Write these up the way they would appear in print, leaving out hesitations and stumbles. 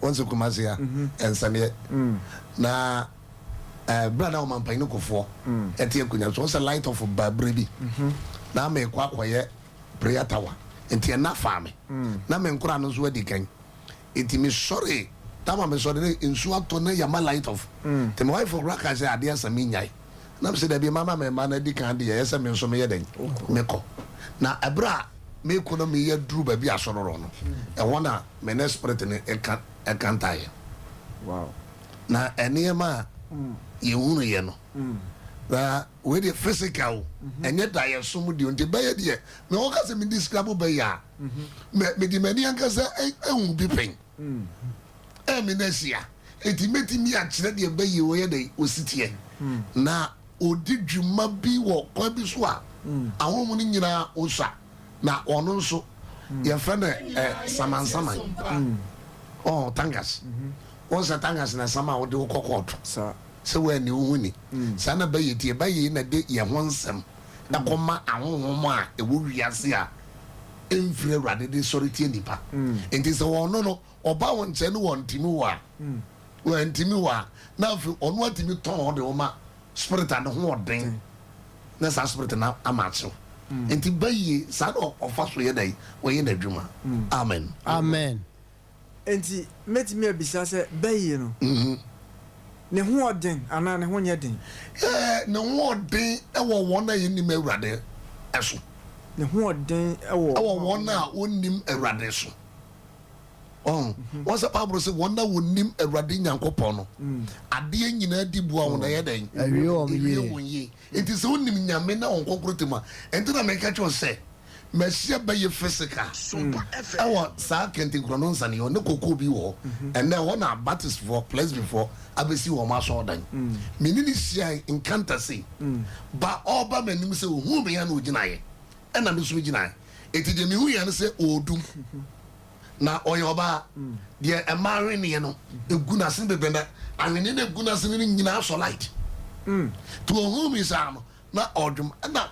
Wɔn sɛ Kumasi a ɛnsɛmeɛ na berɛ a na ɔmampanyin Kufuor ɛte akonnwa so, wɔn sɛ light off ba berɛ bi na mekɔ akɔyɛ prayer tower nti ɛna faa me na me nkora no nso adi kan nti mesɔre tama mesɔre ne nsuo atɔ na yama light off nti my wife koraa ka sɛ adeɛ asa menyae na mesɛ dabi mama me mma no adi kan deɛ ɛyɛ sɛ me nso meyɛ dɛn mekɔ na ɛberɛ a mekɔ no meyɛ duru baabi asɔrɔrɔ no ɛhɔ na me ne spirit no ɛka ɛkantaeɛ Wow. Na nneɛma a yɛhunuiɛ no na wei deɛ physical o, ɛnyɛ daeɛso mu deɛ nti bɛyɛ deɛ me wɔka sɛ me describe bɛyɛ a mede m'ani ankasa ahu bi pɛn ɛme no ahyia nti mɛtumi akyerɛ deɛ bɛyɛ ɔyɛ dɛ ɔsi teɛ na ɔdi dwuma bi wɔ kwan bi so a ahonhom no nyinaa ɔsua na ɔno nso yɛfrɛ no ɛ samansaman ɔɔ tangas wɔn sɛ tangas na sam a wɔde wokɔ kɔɔto sɛ wɔanni wo ho ni saa na bɛyɛ ti ɛbɛyɛ yi na de yɛn ho nsɛm ɛkɔma ahonhom a ɛwɔ wiase a ɛmfiri Awurade de sɔre tia nipa nti sɛ wɔn no ɔba wɔn nkyɛn ne wɔn ntumi wɔ a wɔn ntumi wɔ a na afei ɔno atumi tɔn hɔ de wɔn ma spirit a ne ho ɔden na saa spirit no ama akyew nti bɛyie saa na ɔfa so yɛ dɛn ɔyɛ n'adwuma amen. Amen. Enti mɛtumi abisa sɛ bɛyie no ne ho ɔden anaa ne ho nyɛ den? Ɛɛ ne ho ɔden wɔ wɔn a yɛnnim Awurade so. Ne ho ɔden wɔ. Wɔ wɔn a wɔnnim Awurade so. Ɔn, wɔn sɛ Bible sɛ wɔn a wɔnim Awurade Nyankopɔn no, adeɛ nyinaa di boa wɔn na ɛyɛ dɛn? Ɛwie wɔn Ɛwie yie. wɔn yie. Nti sɛ wonim Nyame na wɔn kronkron te mu a, ɛnti na meka kyerɛ wo sɛ, mahyia bɛyɛ physical ɛwɔ saa Kɛntenkorɔ no nsane hɔ, ne kokoo bi wɔ hɔ, ɛnɛ ɛhɔ na Baptistfoɔ, Presbyfoɔ abɛsi wɔn asɔɔdan. Me ne no hyiae encounter sei, ba ɔreba m'anim sɛ ohuu me a na ogyinaeɛ, ɛna me nso megyinaeɛ. Enti deɛ mehuiɛ ne sɛ ɔredum. Na ɔyɛ ɔbaa. Deɛ ɛma ahweneɛ no gu n'asene bebree na ahweneɛ no egu n'asene no nyinaa sɔ light. Nti ɔhuu me saa no na ɔredwom ɛna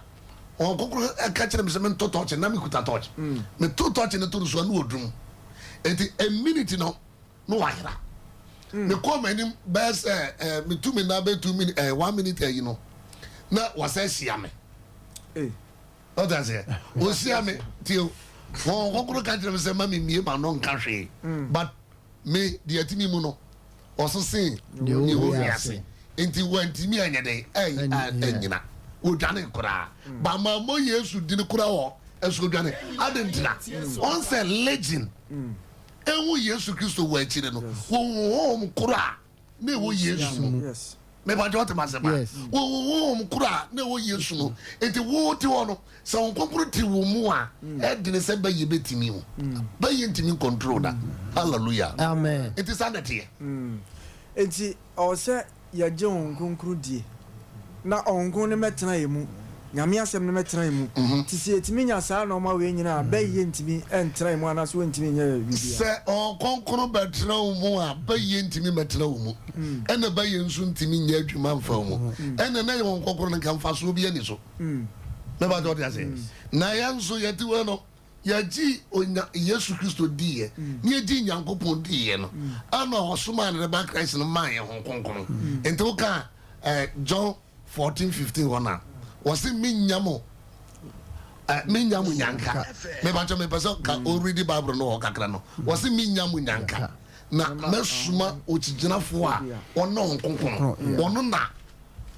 Honhom Kronkron ɛka kyerɛ me sɛ mentɔ tɔɔkye na mekuta tɔɔkye. Meto tɔɔkye no to no so a na ɔdum. Nti a minute no na wayera. Mekɔɔ m'anim bɛyɛ sɛ ɛɛ metu me nan bɛyɛ 2 minute ɛɛ 1 minute ayi no na wasan ahyia me. Ɔte aseɛ? Ɔhyia me tie o. Honhom Kronkron ka kyerɛ me sɛ ma me mmie m'ano nka hwee. But me deɛ ɛte me mu no, ɔso sen deɛ ɛwɔ wiase. Nti wantumi anyɛ dɛn annyina. Wɔdwane koraa. But mammɔ Yesu dini koraa wɔ ɛso odwane. Adɛn ntira? Ɔn sɛ Legion ehu Yesu Kristo wɔ akyire no, wɔhu honhom koro a na ɛwɔ Yesu mu. Mepa kyɛ ɔte m'asɛm a? Wɔhu honhom koro a na ɛwɔ Yesu mu. Nti wo te hɔ no, sɛ Honhom Kronkron te wo mu a, ɛdene sɛ bɛyɛ bɛtumi wo. Bɛyɛ ntumi ncontrol da. Hallelujah. Amen. Nti saa na ɛteɛ. Nti ɔwɔ sɛ yɛgye Honhom Kronkron die, na Honhom Kronkron no mmɛtena yɛn mu, Nyame asɛm no mmɛtena yɛn mu. Nti sɛ yɛtumi nya saa nnoɔma wei nyinaa a, bɛyɛ ntumi ntena yɛn mu anaasɛ wɔntumi nyɛ yɛn biribiara. Sɛ Honhom Kronkron bɛtena wo mu a, bɛyɛ ntumi mmɛtena wo mu, ɛna bɛyɛ nso ntumi nyɛ adwuma mfa wo mu. Ɛna na yɛ Honhom Kronkron no nka mfasoɔ biara nni so. Mɛba kyɛ wote aseɛ? Na yɛn nso yɛte hɔ no, Yɛgyee onya Yesu Kristo diiɛ, na yɛgyee Nyankopɔn diiɛ no, ɛna ɔsomaa ne ba Christ no maa yɛn Honhom Kronkron. Nti woka eh, John 14, 15 hɔ no a, wɔse mennya mo eh, mennya mo nyanka. Mebakyɛ mepɛ sɛ ka ɔredi Bible no wɔ hɔ kakra no. Wɔse mennya mo nyanka, na mɛsoma okyigyinafoɔ a ɔne Honhom Kronkron, ɔno na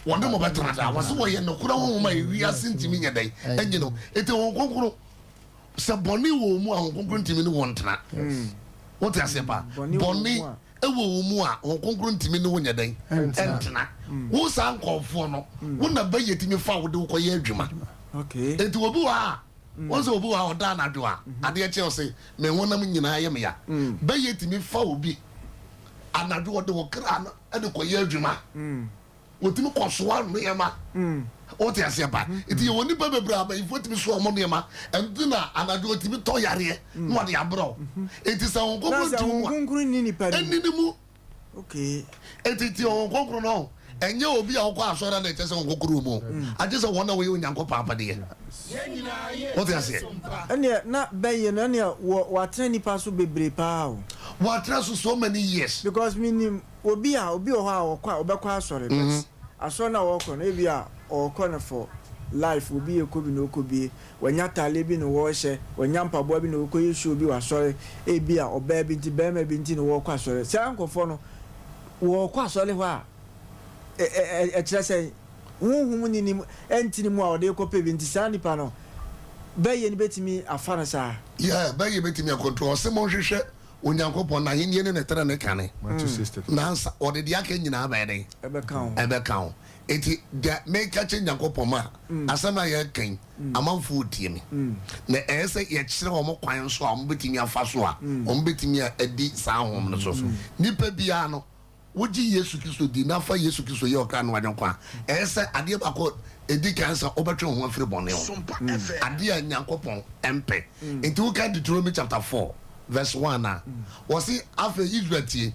wɔne mo bɛtena daa. Wɔse wɔyɛ nokorɛ honhom a ewiase ntumi nyɛ dɛn ɛnye no. Nti Honhom Kronkron, sɛ bɔne wɔ wɔn mu a, Honhom Kronkron ntumi ne wɔn ntena. Wote aseɛ paa? Bɔne wɔ wɔn mu a, Honhom Kronkron ntumi ne wo nyɛ dɛn ɛntena. Wo saa nkɔɔfoɔ no, wo na bɛyɛ tumi fa wo de wo kɔyɛ adwuma. Nti obi wɔ ha a, wɔn sɛ obi wɔ ha ɔda anadwo a, adeɛ kye ɔse me honam nyinaa yɛ me ya. Bɛyɛ tumi fa obi anadwo ɔde wo kra no de kɔyɛ adwuma. Wɔtumi kɔsoa nneɛma. Wote aseɛ pa? Nti yɛwɔ nnipa bebree a abayinfoɔ tumi soa wɔn nneɛma. Ɛnti na anadwo wɔtumi tɔ yareɛ na wɔde abrɛ wo. Nti sɛ Honhom Kronkron te wo mu a, ɛnni ne mu. Nti tie Honhom Kronkron no. Ɛnyɛ obi a ɔkɔ asɔre a na ɛkyerɛ sɛ Honhom Kronkron wɔ mu o. Agye sɛ wɔn a wɔyɛ Onyankopɔn apɛdeɛ. Wote aseɛ? Ɛnneɛ na bɛyɛ no, ɛnneɛ wɔ wɔatena nnipa so bebree paa o. Wɔatra so so many years. Because me nim obi a obi wɔ hɔ a ɔkɔ a ɔbɛkɔ asɔre but asɔre no a ɔkɔ no ebi a ɔkɔ no for life, obi yɛ kɔ bi na ɔkɔ bie, wanya ataaleɛ bi na wɔrehyɛ, wanya mpaboa bi na ɔkɔ yɛ show bi wɔ asɔre, ebi a ɔbaa bi nti, bɛrima bi nti na wɔkɔ asɔre. Saa nkurɔfoɔ no wɔkɔ asɔre hɔ a, ɛ ɛ ɛkyerɛ sɛ honhom ni ne mu, ɛnti ne mu a ɔde kɔpɛ bi nti saa nipa no bɛyɛ no bɛtumi afa no saa. Yeah, bɛyɛ bɛtumi akɔntrol. Ɔse monhwehwɛ Onyankopɔn n'ahennie ne ne tenenee kane, Matthew 6:33. Nansa ɔde deɛ aka nyinaa bɛyɛ dɛn? Ɛbɛka ho. Ɛbɛka ho. Enti deɛ meka kyerɛ Nyankopɔn ma asɛm a yɛreka yi, amanfoɔ retie me, na ɛyɛ sɛ yɛkyerɛ wɔn kwan nso a wɔbɛtumi afa so a wɔbɛtumi a adi saa honhom no so. Nipa biara no, wogye Yesu Kristo di na fa Yesu Kristo yɛ ɔkra ne w'agyenkwa a, ɛyɛ sɛ adeɛ baako a ɛdi kan sɛ wobɛtwe wo ho afiri bɔne ho, adeɛ a Nyankopɔn mpɛ. Nti woka Deuteronomy chapter 4 verse 1 a, wɔse, Afei Israel tie,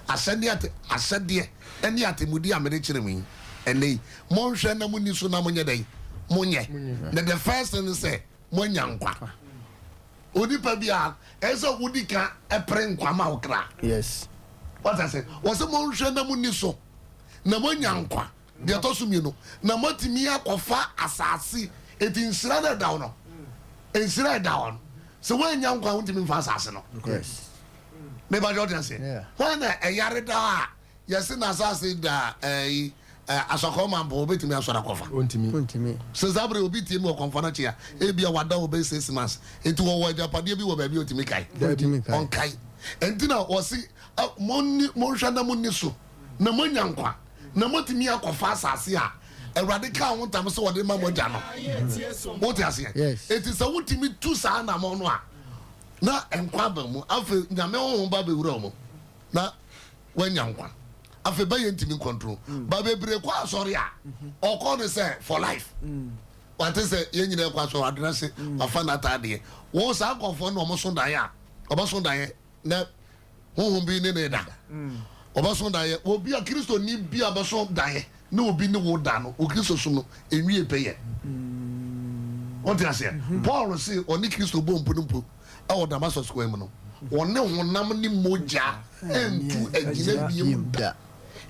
ahyɛdeɛ ate, ahyɛdeɛ ne atemmudeɛ a mede kyerɛ mo yi ɛnnɛ yi, monhwɛ na monni so na monyɛ dɛn? Monyɛ. Na the first thing ne sɛ moanya nkwa. Onipa biara, ɛyɛ sɛ wodi kan pere nkwa ma wo kra. Yes. Wate ase? Wɔse monhwɛ na monni so, na moanya nkwa. Deɛ ɛtɔ so mmienu, na moatumi akɔfa asase. Enti nhyira no ɛda hɔ no, nhyira ɛda hɔ no, sɛ woannya nkwa a, wontumi mfa asase no. Yes. Mepa kyɛ, wote aseɛ? Yeah. Hwan na ɛyare da hɔ a yɛse n'asase da ɛyi asɔkɔɔ mampo, obetumi asɔre akɔfa? Ontumi. Ontumi. Sɛ saa bere obi tie mi wɔ kɔnfa no akyi a, ebia wada hɔ bɛyɛ 6 months, nti wɔwɔ agyapadeɛ bi wɔ baabi a otumi kae? Ontumi kae. Ɔnkae. Nti na wɔse monni, monhwɛ na monni so, na moanya nkwa, na moatumi akɔfa asase a Awurade kaa ho ntam sɛ ɔde ma mo agya no. Wote aseɛ? Yes. Enti sɛ wotumi tu saa anammɔn no a, na nkwa aba mu. Afei Nyame honhom ba bɛwura wo mu na woanya nkwa. Afei bɛyɛ ntumi nkɔntro. Ba bebree kɔ asɔre a, ɔkɔ no sɛ for life. Wate sɛ yɛn nyinaa kɔ asɔre, wadrɛse, wafa n'ataadeɛ. Wo saa nkurɔfoɔ no na wɔso daeɛ a, wɔbɛso daeɛ na honhom bi ne ne da. Wɔbɛso daeɛ. Obi a Kristoni bi a bɛso daeɛ ne obi ne wo da no, wɔ Kristo som no, ɛnwie pɛyɛ. Wote aseɛ? Paul se ɔne Kristo bɔ mpo no mpo ɛwɔ Damascus kwan mu no, ɔne honam ne mogya ntu agyina biem da.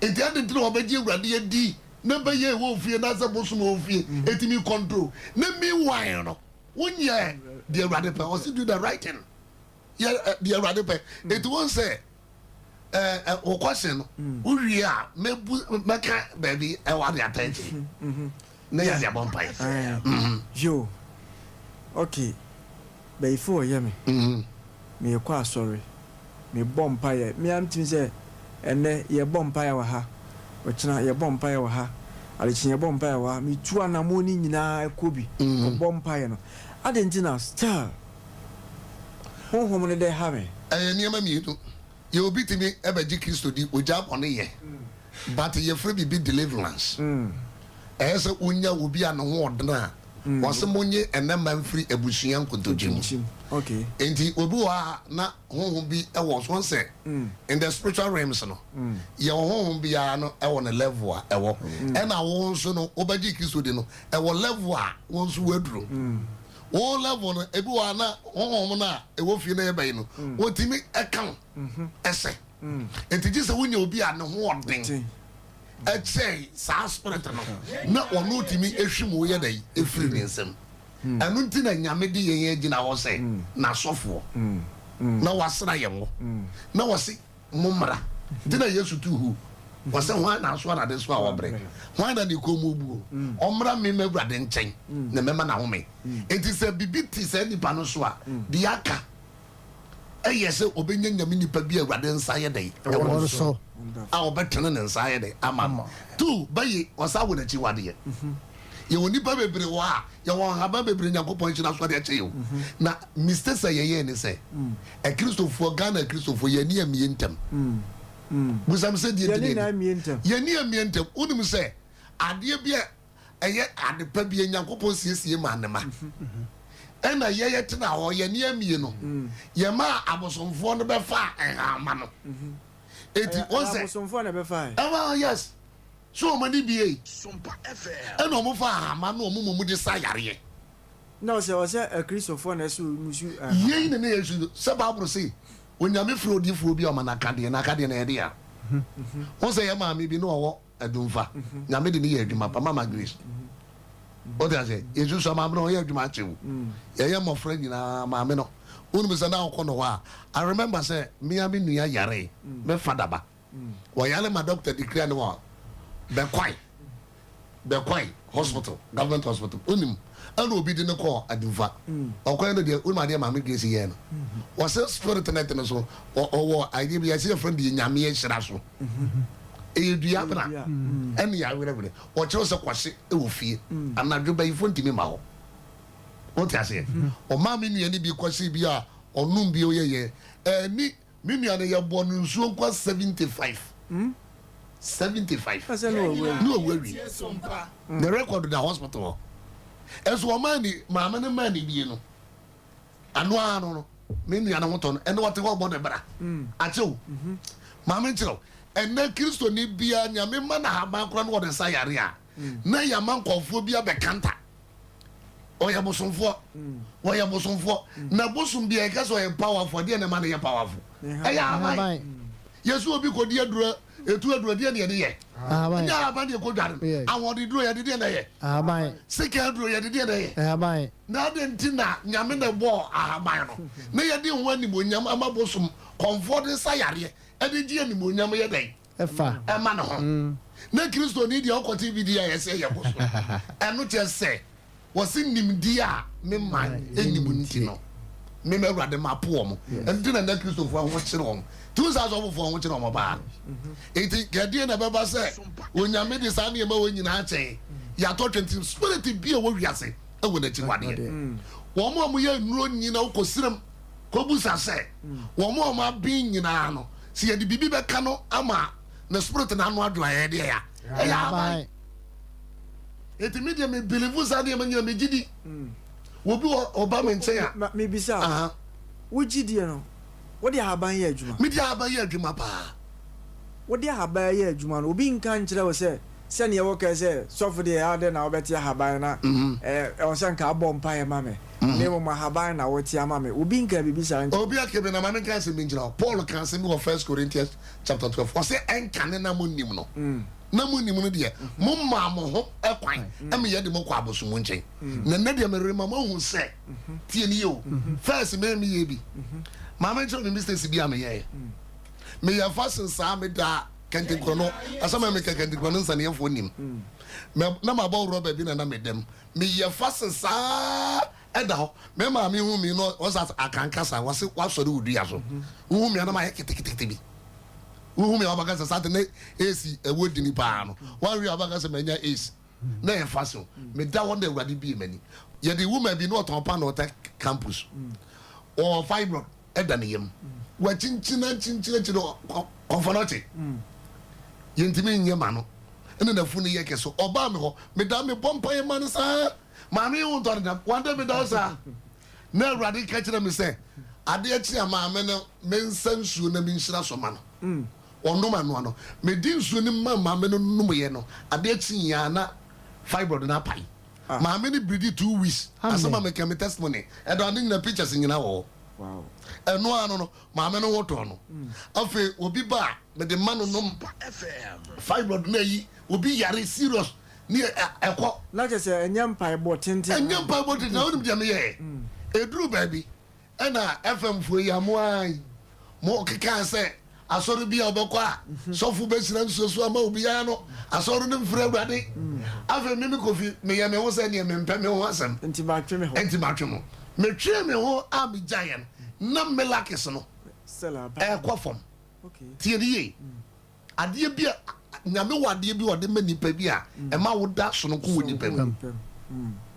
Enti adɛn nti na wɔbɛgye Awurade adi na bɛyɛ ɛwɔ ofie na sɛ bosom wɔ ofie ɛtumi control, na meanwhile no wonyɛ deɛ Awurade pɛ? Ɔse do the right thing, yɛ deɛ Awurade pɛ. Enti wɔn sɛ ɛɛ wɔ question no wowie a, mɛbu mɛka baabi ɛwɔ ade ata akyiri na yɛde abɔ mpaeɛ. Yo, okay, bɛyifo ɔyɛ me, meekɔ asɔre, mebɔ mpaeɛ, mea metumi sɛ ɛnɛ yɛbɔ mpaeɛ wɔ ha, ɔkyena yɛbɔ mpaeɛ wɔ ha, adekye yɛbɔ mpaeɛ wɔ ha, metu anammɔn no nyinaa kɔ bi kɔbɔ mpaeɛ no, adɛn nti na still honhom no dɛ ha me? Ɛyɛ nneɛma mmienu. Yɛ obi tumi ɛbɛgye Kristo di, ogya bɔne yɛ, but yɛfrɛ biribi deliverance. Ɛyɛ sɛ wonya obi a ne ho ɔdene a wɔse monye ɛnɛ ma mfiri abusua nkotodwe mu. Nti obi wɔ hɔ a na honhom bi ɛwɔ so sɛ in the spiritual realms no, yɛwɔ honhom biara no ɛwɔ ne level a ɛwɔ, ɛna wo nso no wobɛgye Kristo di no, ɛwɔ level a wo nso woaduro. Wo level no, ebi wɔ a na honhom no a ɛwɔ fie no yɛbɛyi no, wɔtumi ɛka wo ɛsɛ. Nti gye sɛ wonya obi a ne ho ɔden ɛkyɛn saa spirit no na ɔno tumi ehwim wo yɛ dɛ efiri ne nsam. Ɛno nti na Nyame de yɛn agyina hɔ sɛ n'asɔfoɔ na wasra yɛn wo na wɔse mo mmra. Nti na Yesu tu hu wɔsɛ, hwan na aso anade so a wɔbrɛ, hwan na ne kɔn mu obuo? Ɔmmra me m'Awurade nkyɛn na mɛma n'ahome. Nti sɛ biribi te saa nipa no so a, deɛ aka ɛyɛ sɛ ɔbɛnya Nyame nipa bi a Awurade nsa yɛ dɛn? Ɛwɔ no so. A ɔbɛtene ne nsa ayɛ dɛn ama no. Tu bɛyi ɔsa wɔ n'akyi wadeɛ. Yɛwɔ nipa bebree wɔ a yɛwɔ nhaban bebree Nyankopɔn ahyira so ade akyɛ yɛ o. Na mistake sɛ yɛyɛ ne sɛ Akristofoɔ, Ghana Akristofoɔ, yɛni amie ntɛm. Busam sɛ deɛ yɛne nti na amie ntɛm. Yɛni amie ntɛm. Wonim sɛ adeɛ bi a ɛyɛ ade pa bi a Nyankopɔn siesie ma ne ma, ɛna yɛyɛ tena hɔ yɛni amie no, yɛma abosomfoɔ no bɛfa nhama no. Eti wɔn sɛ abosomfoɔ na ɛbɛfa ɛ. Ɛwɔ, yes, so wɔn ani bie ɛna wɔn fa ahama no, wɔn mu de sa yareɛ. Na ɔsɛ Akristofoɔ na ɛsɛ musu. Yɛn na ne yɛ su sɛ Baaburo se. Onyame frɛ odiyifoɔ bi a ɔma no akadeɛ, na akadeɛ no ɛyɛ dea. Wohu sɛ yɛ maame bi na ɔwɔ Adumfa, Nyame de no yɛ adwuma pa, Mama Grace. Wote aseɛ? Yɛsusua maame no, ɔyɛ adwuma akyɛ o. Yɛyɛ mmɔfra nyinaa, maame no, wonim sɛ na wokɔ no hɔ a, I remember sɛ me ara me nua yaree, me fada ba. Wɔyare ma doctor declare no wɔ Bɛkwae Bɛkwae hospital, government hospital. Wonim, ɛna obi de no kɔɔ Adumfa. Ɔkɔɛ no deɛ, wonim adeɛ Maame Grace yɛɛ no? Wɔsɛ spirit no ɛte no so, ɔwɔ adeɛ bi, yɛsɛ yɛfrɛ no deɛ Nyame ahyira so. Ɛyɛ dua bena, ɛne yɛawerɛwerɛ. Wɔkyerɛw sɛ kɔhye wɔ fie. Anadwo bayifoɔ ntumi mma hɔ. Wote aseɛ? Ɔmaa me nua no bi kɔhyee bi a ɔnom bi ɔyɛyɛ. Ɛni Me nua no yɛbɔ no nsuo nkwa 75 75 ne wawu awie ne record da hospital hɔ ɛnso ɔmaa ni maame no maa ne bie no ano ara no no me nua no ho tɔ no ɛnna ɔte hɔ ɔbɔ ne bra akyew maame nkyerɛw ɛnɛ kristoni bia nyame ma na haban kora no wɔde nsa yare a na yɛama nkɔfoɔ bi abɛkanta Ɔyɛ bosomfoɔ. Wɔyɛ bosomfoɔ. Na bosom bi a yɛka sɛ ɔyɛ powerful, ɛdeɛ na ɛma no yɛ powerful? Ɛyɛ ahaban. Yɛsɛ obi kɔdi aduro, ɛtu aduro, ɛdeɛ na yɛde yɛ? Ɛnyɛ ahaban na yɛkɔdware no. Ahoɔden duro yɛde deɛ na ɛyɛ? Sika aduro yɛde deɛ na ɛyɛ? Na adɛn nti na Nyame na ɛbɔɔ ahaban no na yɛde ho animuonyam ama bosom kɔmfoɔ de sa yareɛ ɛde gye animuonyam yɛ dɛn? Ɛfa. Ɛma ne ho. Na Kristoni deɛ ɔkɔ TV di a yɛsɛ yɛ bosom. Ɛno kyerɛ sɛ wɔse nimdeɛ a me man nnim nti no, me m'Awurade mapo wɔn. Ɛno nti na nnɛ Kristofoɔ ho kyere wɔn. Nti wohu sɛ asɔfofoɔ ho kyere wɔn paa. Nti ɛdeɛn na ɛbɛba sɛ Onyame de saa nneɛma wei nyinaa akyɛ yɛn? Yɛatɔ twɛ nti spirit bi a ɛwɔ wiase wɔ n'akyiwadeɛ. Wɔn a wɔyɛ nnuro nyina wokɔ serem kɔbusa sɛ wɔn a wɔaben nyinaa no, sɛ yɛde biribi bɛka no ama ne spirit no ano adwo a, ɛyɛ deɛ ya? Ɛyɛ ahaban. Eti me deɛ me believe saa nneɛma nyina megye di. Obi wɔ ɔba me nkyɛn a. Mebisa wo, wogye die no, wode ahaban yɛ adwuma? Mede ahaban yɛ adwuma paa. Wode ahaban yɛ adwuma no, obi nka nkyerɛ wo sɛ sɛdeɛ wɔkae sɛ, Sɔfo deɛ, adɛn na wobɛte ahaban na ɛwɔ sɛ nka wobɔ mpaeɛ ma me, na mmom ahaban na wote ama me. Obi nkaa biribi saa nkyerɛ wo. Obi aka bi, na ma menka asɛm bi nkyerɛ wo. Paul kaa asɛm bi wɔ First Corinthians chapter 12. Ɔse, Ɛnkane na monnim no, na monnim no deɛ, momaa mo ho kwan ma yɛde mo kɔɔ abosom nkyɛn. Na nnɛ deɛ merema moahu sɛ, tie nie o, first me meyɛɛ bi. Ma menkyerɛ wo me mistakes bi a meyɛeɛ. Meyɛ fashion saa, meda Kɛntenkorɔ no, asɛm a meka kɛntenkorɔ no nsaneɛfoɔ nim. Mɛ, na mabɔ rɔba bi na na meda mu. Meyɛ fasen saa ɛda hɔ. Me maame hu me no, ɔsɛ akankasa, wɔse wasɔre wo dua so. Wohu me a na mayɛ ketekete bi. Wohu me a wabɛka sɛ saa de na AC ɛwɔ dini paa no. Wanhwɛ a wabɛka sɛ manya AC. Na ɛyɛ fasen. Meda hɔ na Awurade bie m'ani. Yɛde woman bi na ɔtɔn paanoo tɛ campus. Ɔwɔ fibroid. da ne yam. Wakyinkyin akyinkyin akyi no kɔmfɔ no ɔkye. Yɛntumi nyɛ ma no. Ɛna n'afu no yɛ kɛse. Ɔbaa me hɔ. Meda mebɔ mpaeɛ ma no saa. Maame yi ho ntɔ no dam. One day meda hɔ saa. Na Awurade ka kyerɛ me sɛ adeɛ kye a maame no mensa nsuo na menhyira so ma no. Ɔnom anoa no. Mede nsuo no ma maame no nomyɛ no, adeɛ kyeeɛ a na fibroid no apae. Maame no biridi 2 weeks. Asɛm a meka me testimony. Ɛda ne nyina pictures nyina wɔ hɔ. Ɛno ara no no, maame no ho tɔɔ no. Afei obi ba a, mede ma no nom. Fibroid no ayi, obi yare serious ne ɛkɔ. Na kyerɛ sɛ ɛnyɛ mpaebɔ tenten. Ɛnyɛ mpaebɔ tenten. Na wonim deɛ meyɛɛ? Ɛduru baabi ɛna FM foɔ yi a mo ara yi, mo kekaa sɛ asɔre bi a wobɛkɔ a sɔfo bɛhyira nsuo so ama obiara no, asɔre no mfiri Awurade. Afei me me Kofi, meyɛ me ho sɛ neɛ mempɛ me ho asɛm. Nti matwe me ho. Nti matwe mo. Metwee me ho a megyaeɛ no, na Melakis no ɛrekɔ fam. Tie ne yie. Adeɛ bi a, Nyame wɔ adeɛ bi a ɔde ma nipa bi a ɛma wo da sononko wɔ nipa mu.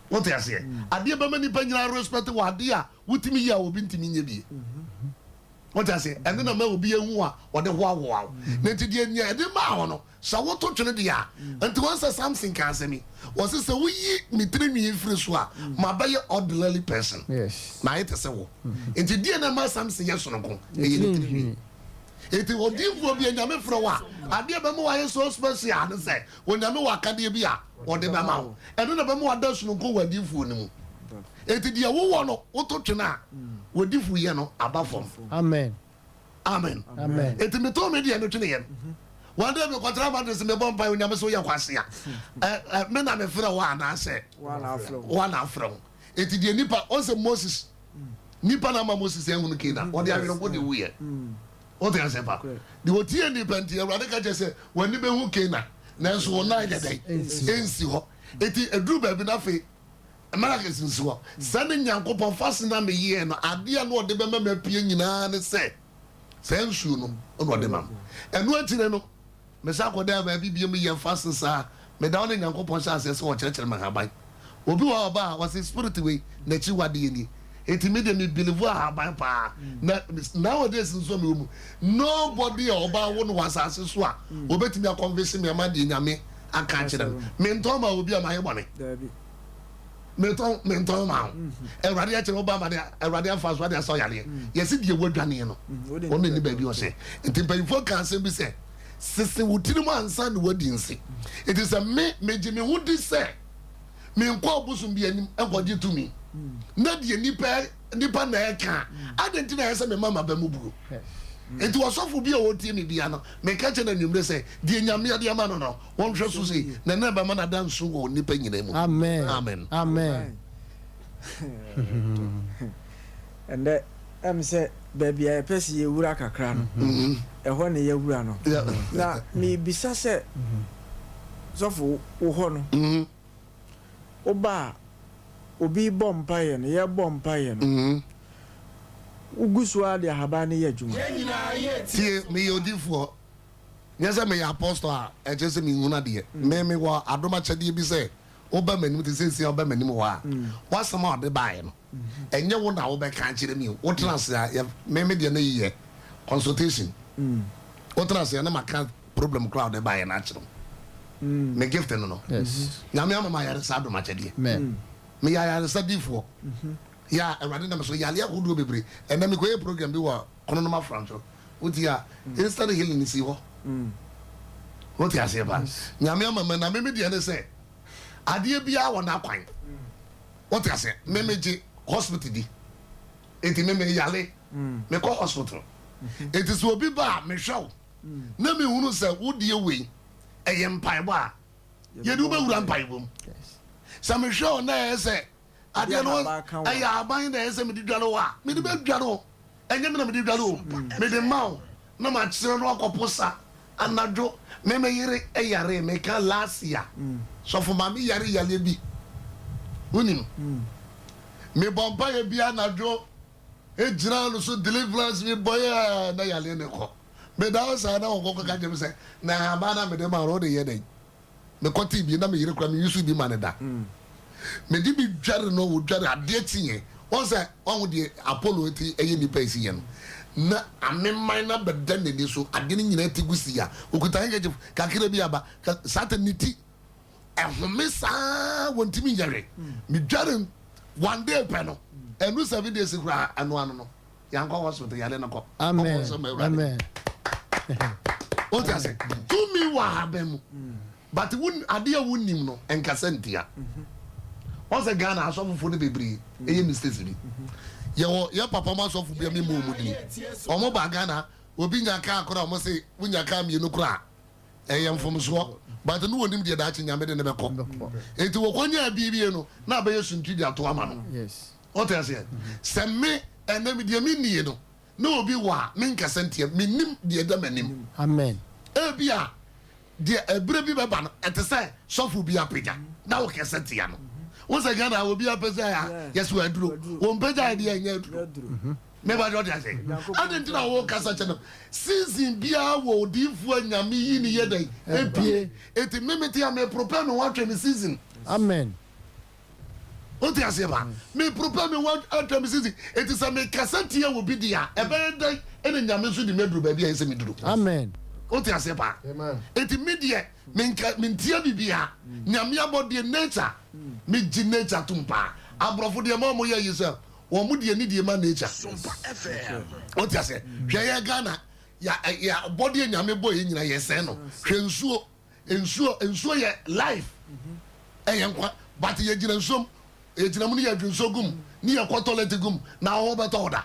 Wote aseɛ? Adeɛ bɛma nipa nyinaa respect wɔ adeɛ a wotumi yɛ a obi ntumi nyɛ bie. Wote aseɛ? Ɛno na ma obi ehu a ɔde hoahoa wo. Na nti deɛ nea ɛde maa wo no, sɛ woto twene deɛ a, nti wɔn sɛ Samson ka asɛm yi, wɔse sɛ woyi me tiri nwi firi so a, mabɛyɛ ordinary person. Na ayɛ te sɛ wo. Nti deɛ na ɛma Samson yɛ sononko, ɛyɛ ne tiri nwi. Nti odiyifoɔ bi a Nyame frɛ wo a, adeɛ bɛma wayɛ so special ne sɛ, Onyame wɔ akadeɛ bi a ɔde bɛma wo. Ɛno na ɛbɛma wada sononko wɔ adiyifoɔ no mu. Enti deɛ wowɔ no, woto twene a, w'adifoyɛ no aba fam. Amen. Amen. Enti metoo me deɛ no tweneeɛ no. One day mekɔtena Madrid sɛ mebɔ mpaeɛ Onyame sɛ woyɛ kwasea. Ɛ me na mefrɛ wo anaasɛ woa na afrɛ wo. Enti deɛ nipa ɔn sɛ Moses nipa na ama Moses ahunu Canaan ɔde awerɛho de wuiɛ. Wote aseɛ pa? Deɛ ɔtie nipa nti Awurade ka kyerɛ sɛ w'ani bɛhu Canaan nanso wo nan nyɛ dɛn? Ɛnsi hɔ. Enti ɛduru baabi no afei Malakis nsi hɔ. Sɛ ne Nyankopɔn fa se na meyɛɛ no adeɛ a na ɔde bɛma me apue nyinaa ne sɛ saa nsuo no na ɔde ma me. Ɛno akyire no, mesan kɔdaa baabi bio meyɛɛ fasten saa. Meda hɔ na Nyankopɔn hyɛɛ aseɛ sɛ ɔkyerɛkyerɛ me ahaban. Obi wɔ hɔ a ɔba a, ɔse spirit wei n'akyiwadeɛ nie. Enti me deɛ me believe ahaban paa. Na nowadays nso a mewɔ mu, nobody a ɔba awo no wɔ asase so a ɔbɛtumi a convince me ama deɛ Nyame aka akyerɛ no. Mentɔn ma obi a mayɛ bɔne. Metɔn mentɔn ma wo. Awurade akyerɛ wo ba ma de Awurade afa so ade asa ɔyareɛ. Yɛsi deɛ wadwaneɛ no, ɔno nni baabi ɔhyɛ. Nti mpanyinfoɔ ka asɛm bi sɛ, sese wo tirim ansa na wadi nse. Nti sɛ me megye me ho di sɛ menkɔ ɔbosom bi anim nkɔgye tumi na deɛ nipa nipa na ɛka a, adɛn nti na ɛyɛ sɛ mema m'aba mu buo? Nti ɔsɔfo bi a ɔtie me bia no, meka kyerɛ no anwummerɛ sɛ deɛ Nyame de ama no no, Wɔnhwɛ so sei, na ɛno na ɛbɛma no ada nso wɔ nnipa nyinaa mu. Amen. Amen. Amen. Ɛndɛ ɛm sɛ baabi a yɛpɛ sɛ yɛwura kakra no, ɛhɔ na yɛawura no. Na mebisa sɛ, sɔfo, wo hɔ no, woba a, obi bɔ mpaeɛ no, yɛbɔ mpaeɛ no, wogu so ara de ahaban no yɛ adwuma? Tie, meyɛ odiyifoɔ. Nyɛ sɛ meyɛ apostle a ɛkyerɛ sɛ menhunu adeɛ. Me mewɔ adom akyɛdeɛ bi sɛ woba m'anim te sɛ seesei a woba m'anim hɔ a, w'asɛm a wode baeɛ no, ɛnyɛ wo na wobɛka akyerɛ me o. Wotena ase a, yɛ, me me deɛ no yɛ consultation. Wotena ase a na maka problem koraa a wode baeɛ no akyerɛ wo. Me gift no no. Nyame ama me ayaresa adom akyɛdeɛ. Meyɛ ayaresa difoɔ. Yɛ a Awurade nam so yareɛ ahodoɔ bebree. Ɛnnɛ mekɔyɛɛ program bi wɔ Kononom Afrancho. Wotie a, instant healing si hɔ. Wote aseɛ pa? Nyame ama ma na me me deɛ ne sɛ adeɛ biara wɔ n'akwan. Wote aseɛ? Me me gye hospital di. Enti me me yale, me kɔ hospital. Enti sɛ obi ba a mehwɛ wo na mehunu sɛ wo deɛ wei ɛyɛ mpaebɔ a, yɛde wo bɛwura mpaebɔ mu. Sɛ mehwɛ wo na ɛyɛ sɛ adeɛ no ɛyɛ ahaban na ɛyɛ sɛ mede dware wo a, mede bɛdware wo. Ɛnyɛ me na mede dware o, mede ma wo na makyerɛ no akɔpo sa anadwo. Me me yere yaree, meka last year, sɔfo maame yare yareɛ bi, wonim. Mebɔ mpaeɛ bi anadwo, gyina no so deliverance mebɔ yɛ na yareɛ no kɔ. Meda hɔ saa na wɔkɔ kɔka kyerɛ me sɛ, na ahaban no a mede ma wo no wode yɛ dɛn? Mekɔtee bi na me yere koraa me use bi ma no da. Mede bi dware no ɔdware adeɛ kyeeɛ. Wɔn sɛ wɔn deɛ Apollo ti ɛyɛ nipa esi yɛ no na ameman na bɛda n'ani so adeɛ no nyinaa ti gu si ya okuta handkerchief kakra bi aba saa ta ne ti ɛhome saa wɔntumi nyɛ hwee. Medware one day pɛ no ɛnu 7 days koraa ɛno ano no. Yankɔ hospital yare no kɔ. Amen. Amen. O ti ase. Tumi wɔ ahaban mu. But wo ade a wonim no nkasa ntia. Wɔn sɛ Ghana asɔfofo no bebree ɛyɛ mistakes bi. Yɛwɔ yɛ papa mu asɔfo bi a mi mu wɔn din. Wɔn ba Ghana obi nya kaa koraa wɔn se wonya kaa mmienu koraa ɛyɛ mfomsoɔ but ne wɔnim deɛ daakye Nyame de ne bɛkɔ. Enti wɔkɔ nyaa bi wie no na abɛyɛ sunti de ato ama no. Wote aseɛ? Sɛ me, ɛnnɛ, me deɛ mennie no, na obi wɔ a, menkasa ntia. Mennim deɛ ɛda m'anim. Amen. Ebia deɛ ɛberɛ bi bɛba no, ɛte sɛ sɔfo bi apagya na wokasa tia no. Wo sɛ Ghana obi apagya a, yɛsɛ waduro. Wɔmpagya deɛ ɛnyɛ aduro. Meba deɛ ɔde ase. Adɛn nti na wokasa kyɛ no? Season biara wɔ odiyifoɔ a Nyame yi ne yɛ dɛn? Epie. Enti me mete a me prepare me ho atwɛn me season. Amen. Wote aseɛ paa? Me prepare me ho atwa me sisi. Enti sɛ mekasa tia obi deɛ a, ɛbɛyɛ dɛn ɛna Nyame nso de me aduru baabi a ɛsɛ meduru? Amen. Wote aseɛ paa? Enti me deɛ, menka, mentia biribiara. Nyame abɔdeɛ, nature, megye nature tom paa. Aborɔfo deɛ ma wɔn yɛ yi sɛ, wɔn deɛ nidie ma nature. Wote aseɛ? Hwɛ yɛ Ghana, yɛ, yɛ abɔdeɛ Nyame bɔ yɛ nyina yɛsɛe no. Hwɛ nsuo. Nsuo nsuo yɛ life ɛyɛ nkwa but yɛ gyina nsuo mu yɛ gyina mu ne yɛ dwi nsuo gum ne yɛ kɔ toilet gum na wo ho bɛtɔ wo da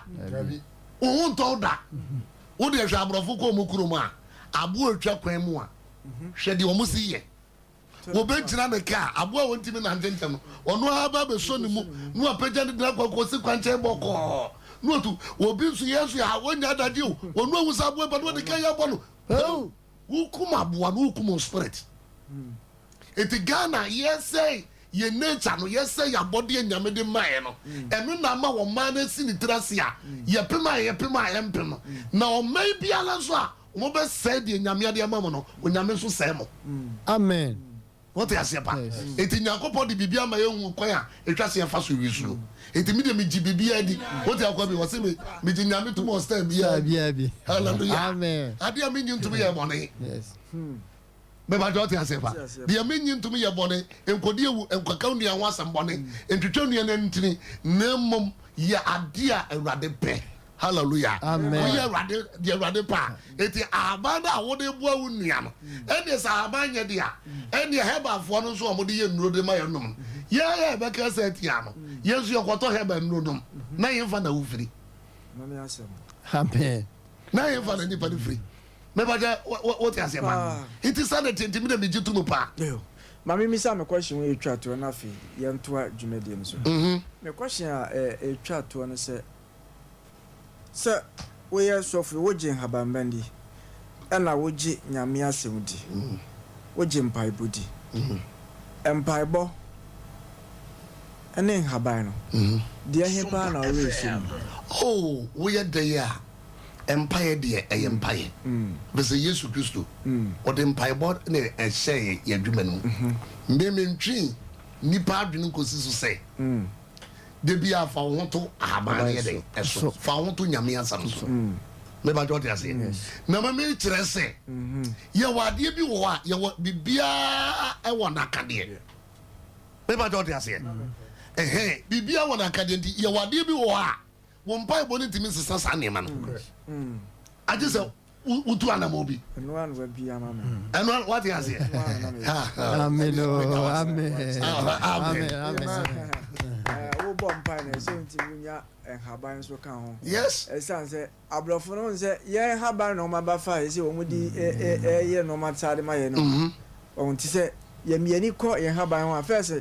wo ho ntɔ wo da. Wo deɛ hwɛ aborɔfo kɔ wɔn kurom a, aboa retwa kwan mu a, hwɛ deɛ wɔn si yɛ. Wɔbɛgyina ne kaa, aboa a wɔntumi nante ntɛm no, ɔno ara ba abɛsɔ ne mu na wapagya ne de no akɔ akɔsi kwankyɛn bɔkɔɔ na watu. Obi nso, yɛn nso yɛ ha, wɔnnya adagye o, ɔno ahu sɛ aboa ba na ɔde kaa yi abɔ no. Pew! Wokum aboa no, wokum wo spirit. Nti Ghana yɛsɛe yɛn nature no, yɛsɛe yɛn abɔdeɛ Nyame de maeɛ no, ɛno na ama ɔman no asi ne tiri ase a yɛpem a yɛpem a ɛmpem no. Na ɔman biara nso a wɔbɛsɛe deɛ Nyame ade ama mo no, Onyame nso sɛe mo. Amen. Wote aseɛ pa? Nti Nyankopɔn de biribi ama yɛhu kwan a ɛtwa sɛ yɛfa so wisuo. Nti me deɛ megye biribiara di. Wote akoa bi, ɔse me megye Nyame tom wɔ style biara bi. Hallelujah. Amen. Adeɛ a mennye ntom yɛ bɔne. Yes. Mepakyɛ wote aseɛ pa? Deɛ mennye ntom yɛ bɔne, nkɔdi awu, nkɔka onua ho asɛm bɔne, ntwitwa onua no ntini, na mmom yɛ adeɛ a Awurade pɛ. Hallelujah. Amen. Woyɛ Awurade deɛ Awurade pɛ a, enti ahaban no a wode boa wo nua no, ɛnneɛ sɛ ahaban nyɛ de a, ɛnneɛ herbalfoɔ no nso a wɔde yɛ nnuro de ma yɛn nom no, yɛn a yɛbɛka sɛ atia no, yɛn nso yɛkɔtɔ herbal nnuro nom, na yɛmfa na wofiri. Amen. Na yɛmfa na nipa no firi. Mepakyɛ wote aseɛ pa? Nti saa na ɛteɛ nti me deɛ megye to mu paa. Ma me misa me question wei ɛtwa toɔ na afei yɛntoa dwumadie no so. Me question a ɛtwa toɔ ne sɛ, sɛ woyɛ sɔfo yi wogye nhabanban di ɛna wogye Nyame asɛm di, wogye mpaebɔ di. Mpaebɔ ne nhaban no, deɛ he paa na wo werɛ hyɛ mu? Oh, woyɛ dɛn a, Mpaeɛ deɛ, ɛyɛ mpaeɛ. Ɛfiri sɛ Yesu Kristo, ɔde mpaebɔ na ɛhyɛɛ yɛn adwuma no mu. Me, mentwe nnipa adwene nkɔsi so sɛ, da biara fa wo ho to ahaban no yɛ dɛn? Ɛso. Fa wo ho to Nyame asɛm so. Mepa kyɛ wote aseɛ? Na ma mekyerɛ sɛ, yɛwɔ adeɛ bi wɔ hɔ a, yɛwɔ biribiara wɔ n'akadeɛ. Mepa kyɛ wote aseɛ? Ɛhɛn, biribiara wɔ n'akadeɛ nti, yɛwɔ adeɛ bi wɔ hɔ a, Wo mpaebɔ no ntumi nsesa saa nneɛma no. Agye sɛ wotu anamɔ bi. Ɛno ara na wabie ama me. Ɛno ara wate aseɛ. Amen o amen. Amen. Amen. Wobɔ mpae na ɛsɛ nti wonya nhaban nso ka ho. Yes. Ɛsiane sɛ Aborɔfo no wohu sɛ yɛn nhaban na wɔn aba fa a ɛsɛ wɔn de yɛ nneɛma saa de ma yɛn no. Wɔn ti sɛ yɛn yɛn ani kɔ yɛn nhaban ho a first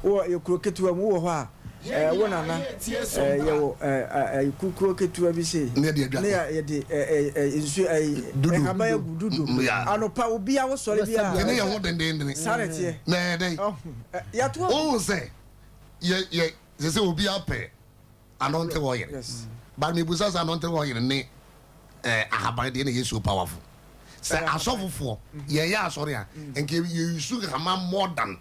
wɔ yɛ kuro ketewa mu wɔ hɔ a ɛɛ wo nana ɛɛ yɛwɔ ɛɛ ɛɛ kukuo ketewa bi sei Ne yɛde adwa ne yɛ yɛde ɛɛ ɛɛ nsuo ɛɛ Dudu. nhaban agu dudu Yeah. anɔpa obi a wosɔre bi a Yɛne yɛn ho dendendene. saa na ɛteɛ Na ɛyɛ dɛn? ɔho ɛ yɛato agu. Wohu sɛ yɛ yɛ sɛ sɛ obi apɛ anointing oil. Yes. But mebusa sɛ anointing oil ne eh, ahaban deɛ na ɛyɛ so powerful. Sɛ asɔfofoɔ yɛyɛ asɔre a nka yɛyusu hama more than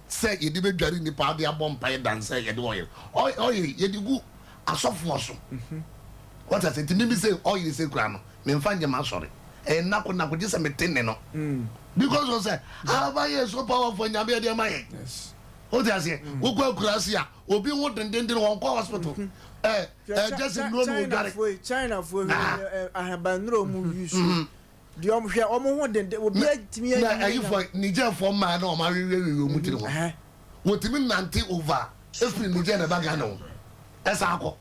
sɛ yɛde bɛdware nnipa de abɔ mpaeɛ dan sɛ yɛde oil. Oil yɛde gu asɔfoɔ so. Wate ase? Nti mimi sɛ oil sɛ kura no memfa nyɛ m'asɔre. Ɛyɛ nnako nnako gye sɛ mete nne no. Because of sɛ ahaban yɛ so powerful Nyame ɛde ama yɛn. Wote aseɛ? Wokɔ akuraase a obi ho dendenden wɔnkɔ hospital. Ɛ Hwɛ ɛ gyesi nnuro na odware. Chinafoɔ yi, Chinafoɔ yi, Ah. hwɛ ahabannuro ɔmo use. Deɛ ɔmo hwɛ ɔmo ho denden, obi atumi Na ayi ne ɛyifoɔ Nigerfoɔ mmaa na wɔn awewewewe wɔn tiri ho. Ɛhɛn. Wɔtumi nante over efiri Niger na ɛba Ghana o. Ɛsan akɔ.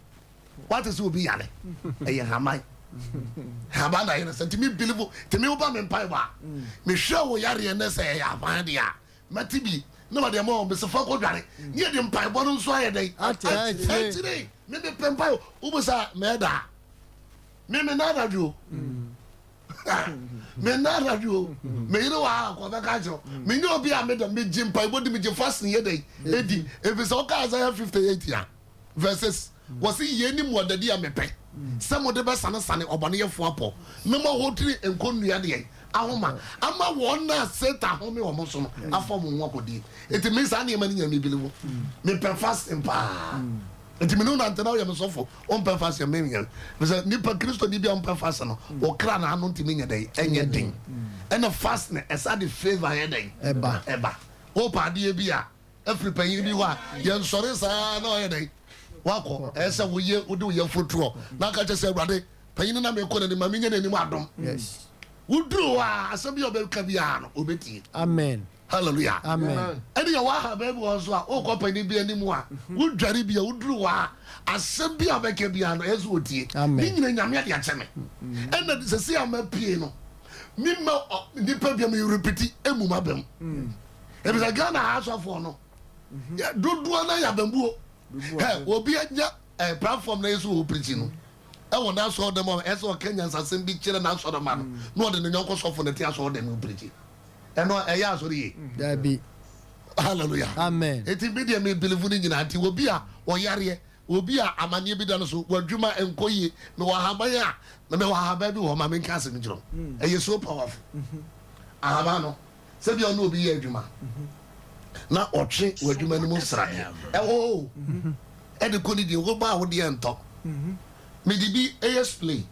Wate sɛ obi yare. Ɛyɛ haman. Haban na ayɛ no sɛ ntumi believe tumi woba me mpaebɔ a. Mehwɛ wo yareɛ nɛ sɛ ɛyɛ haban deɛ a mɛte bi na wɔde ama wɔn bɛsɛ fa kɔdware ne yɛde mpaebɔ no nso ayɛ dɛn akyire. Me mepɛ mpaebɔ wobisa mɛda me me na anadwo me na anadwo me yere wɔ ha akɔ bɛka kyerɛ menyɛ obi a meda megye mpaebɔ di megye fasting yɛ dɛn ɛdi ɛfiri sɛ woka Isaiah 58 a verse Wɔse, Yei ne mmuadadi a mepɛ, sɛ mode bɛsanesane ɔbɔneyɛfoɔ apɔ, na moahotiri nkɔnnua deɛn? Ahoma, ama wɔn a Satan home wɔn so no afa wɔn ho akɔdie. Enti me saa nneɛma no nyinaa me believe. Mepɛ fasting paa. Enti me ne wo nante na woyɛ me sɔfo, wompɛ fasting a menyɛ. Ɛfiri sɛ nipa Kristoni bi a wompɛ fasting no, wo kra no ano ntumi nyɛ dɛn? Ɛnyɛ den. Ɛna fasting ɛsa de favour yɛ dɛn? Ɛba. Ɛba. Wopɛ adeɛ bi a, afiri panyin bi hɔ a, yɛnsɔre saa na ɔyɛ dɛn? Wakɔ. Ɛyɛ sɛ woyɛ wode wo yafunu to hɔ na aka kyerɛ sɛ, Awurade, panyin no na mekɔ n'anim, ma menyɛ n'anim adom. Yes. Woduru hɔ a, asɛm bi a ɔbɛka biara no, ɔbɛtie. Amen. Hallelujah. Amen. Ɛne yɛwɔ ahaban bi wɔ nso a wokɔ panin bi anim a wodware bi a woduru hɔ a asɛm bi a bɛka biara no ɛyɛ sɛ wɔtie. Amen. Ne nyina Nyame ade akyɛ me. Ɛna sɛsɛ a mapie no mema nipa bi a merepiti emu ma bɛm. Ebisɛ Ghana ha asɔfoɔ no dodoɔ no yɛ abambuo. Hɛ obi anya platform na yɛ sɛ wɔ preaching no ɛwɔ n'asɔɔdɛm a ɛsɛ ɔka nyansasɛm bi kyerɛ n'asɔrɔma no na ɔde ne yɔnko sɔfo no te asɔɔdɛm no preaching. Ɛno ɛyɛ asɔre yie? Dabi. Hallelujah. Amen. Eti mi deɛ mi believe ne nyinaa nti obi a ɔyareɛ, obi a amaneɛ bi da no so, w'adwuma nkɔ yie, mewɔ ahaban a, mewɔ ahaban bi wɔ hɔ ma menka asɛm nkyerɛ wo. Ɛyɛ so powerful. Ahaban no, sɛbi ɔne obi yɛ adwuma na ɔtwe w'adwuma no mu sradeɛ ɛwɔ hɔ o, ɛde kɔ ne deɛ, wo ba a wo deɛ ntɔ. Mede bi ɛyɛ spray.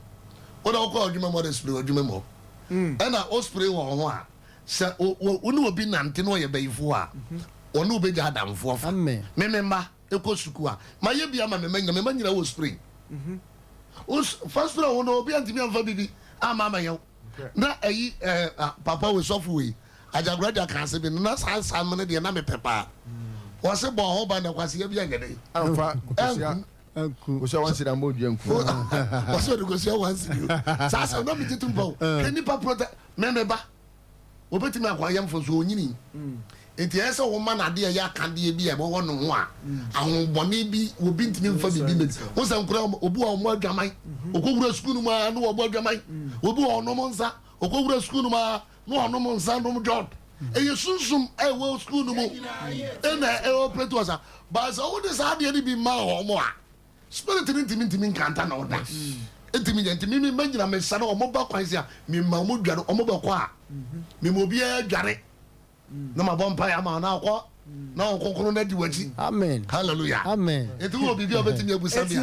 Wo na wokɔ adwuma mu ɔde spray w'adwuma mu hɔ. Ɛna wo spray wɔ ho a, sɛ wo ne obi nante na ɔyɛ bayifoɔ a, ɔne wo bɛgya adamfoɔ fa. Amen. Me me mma ɛkɔ sukuu a, mayɛ bi ama me mma nyina, me mma nyina wɔ spray. Wo fa spray wo no, obi antumi amfa bibi amma amɛyɛ wo. Na ayi ɛɛ papa wei sɔfo wei, Agyagoragya ka ase bi no, na saa nsɛm no deɛ na mepɛ paa. Wɔse bɔ ho ban na kwasea bi anyɛ dɛn? Amfa nkosua. Anku. Anku. Kosua wansiri ambɔ dua nku. Wɔse ɔde kosua wansiri o. Saa asɛm na megye tom pa o. Hwɛ nipa protɛ me me ba. Obetumi akɔ ayɛ mfomso onyini. Nti ɛyɛ sɛ woma no adeɛ a ɛyɛ akadeɛ bi a ɛwɔ ne ho a ahombɔne bi obi ntumi mfa biribi mmɛdi. Wo sɛ nkora obi wɔ ɔmmɔ adwaman. Ɔkɔwura sukuu no mu a na wɔbɔ adwaman. Obi wɔ ɔnom nsa. Ɔkɔwura sukuu no mu a na ɔnom nsa nom jɔt. Ɛyɛ sunsum a ɛwɔ sukuu no mu ɛna ɛwɔ operate wɔ saa. But sɛ wode saa adeɛ no bi ma wɔn a, spirit no ntumi ntumi nkanta na ɔda. Ntumi nyɛ nti mimi mɛgyina me nsa na wɔn ba kwan si a mema wɔn dware wɔn bɛkɔ a mema obiara dware na mabɔ mpaeɛ ama na akɔ na wɔn kronkron no adi w'akyi. Amen. Hallelujah. Amen. Nti wɔ biribi a wobɛtumi abusa me a.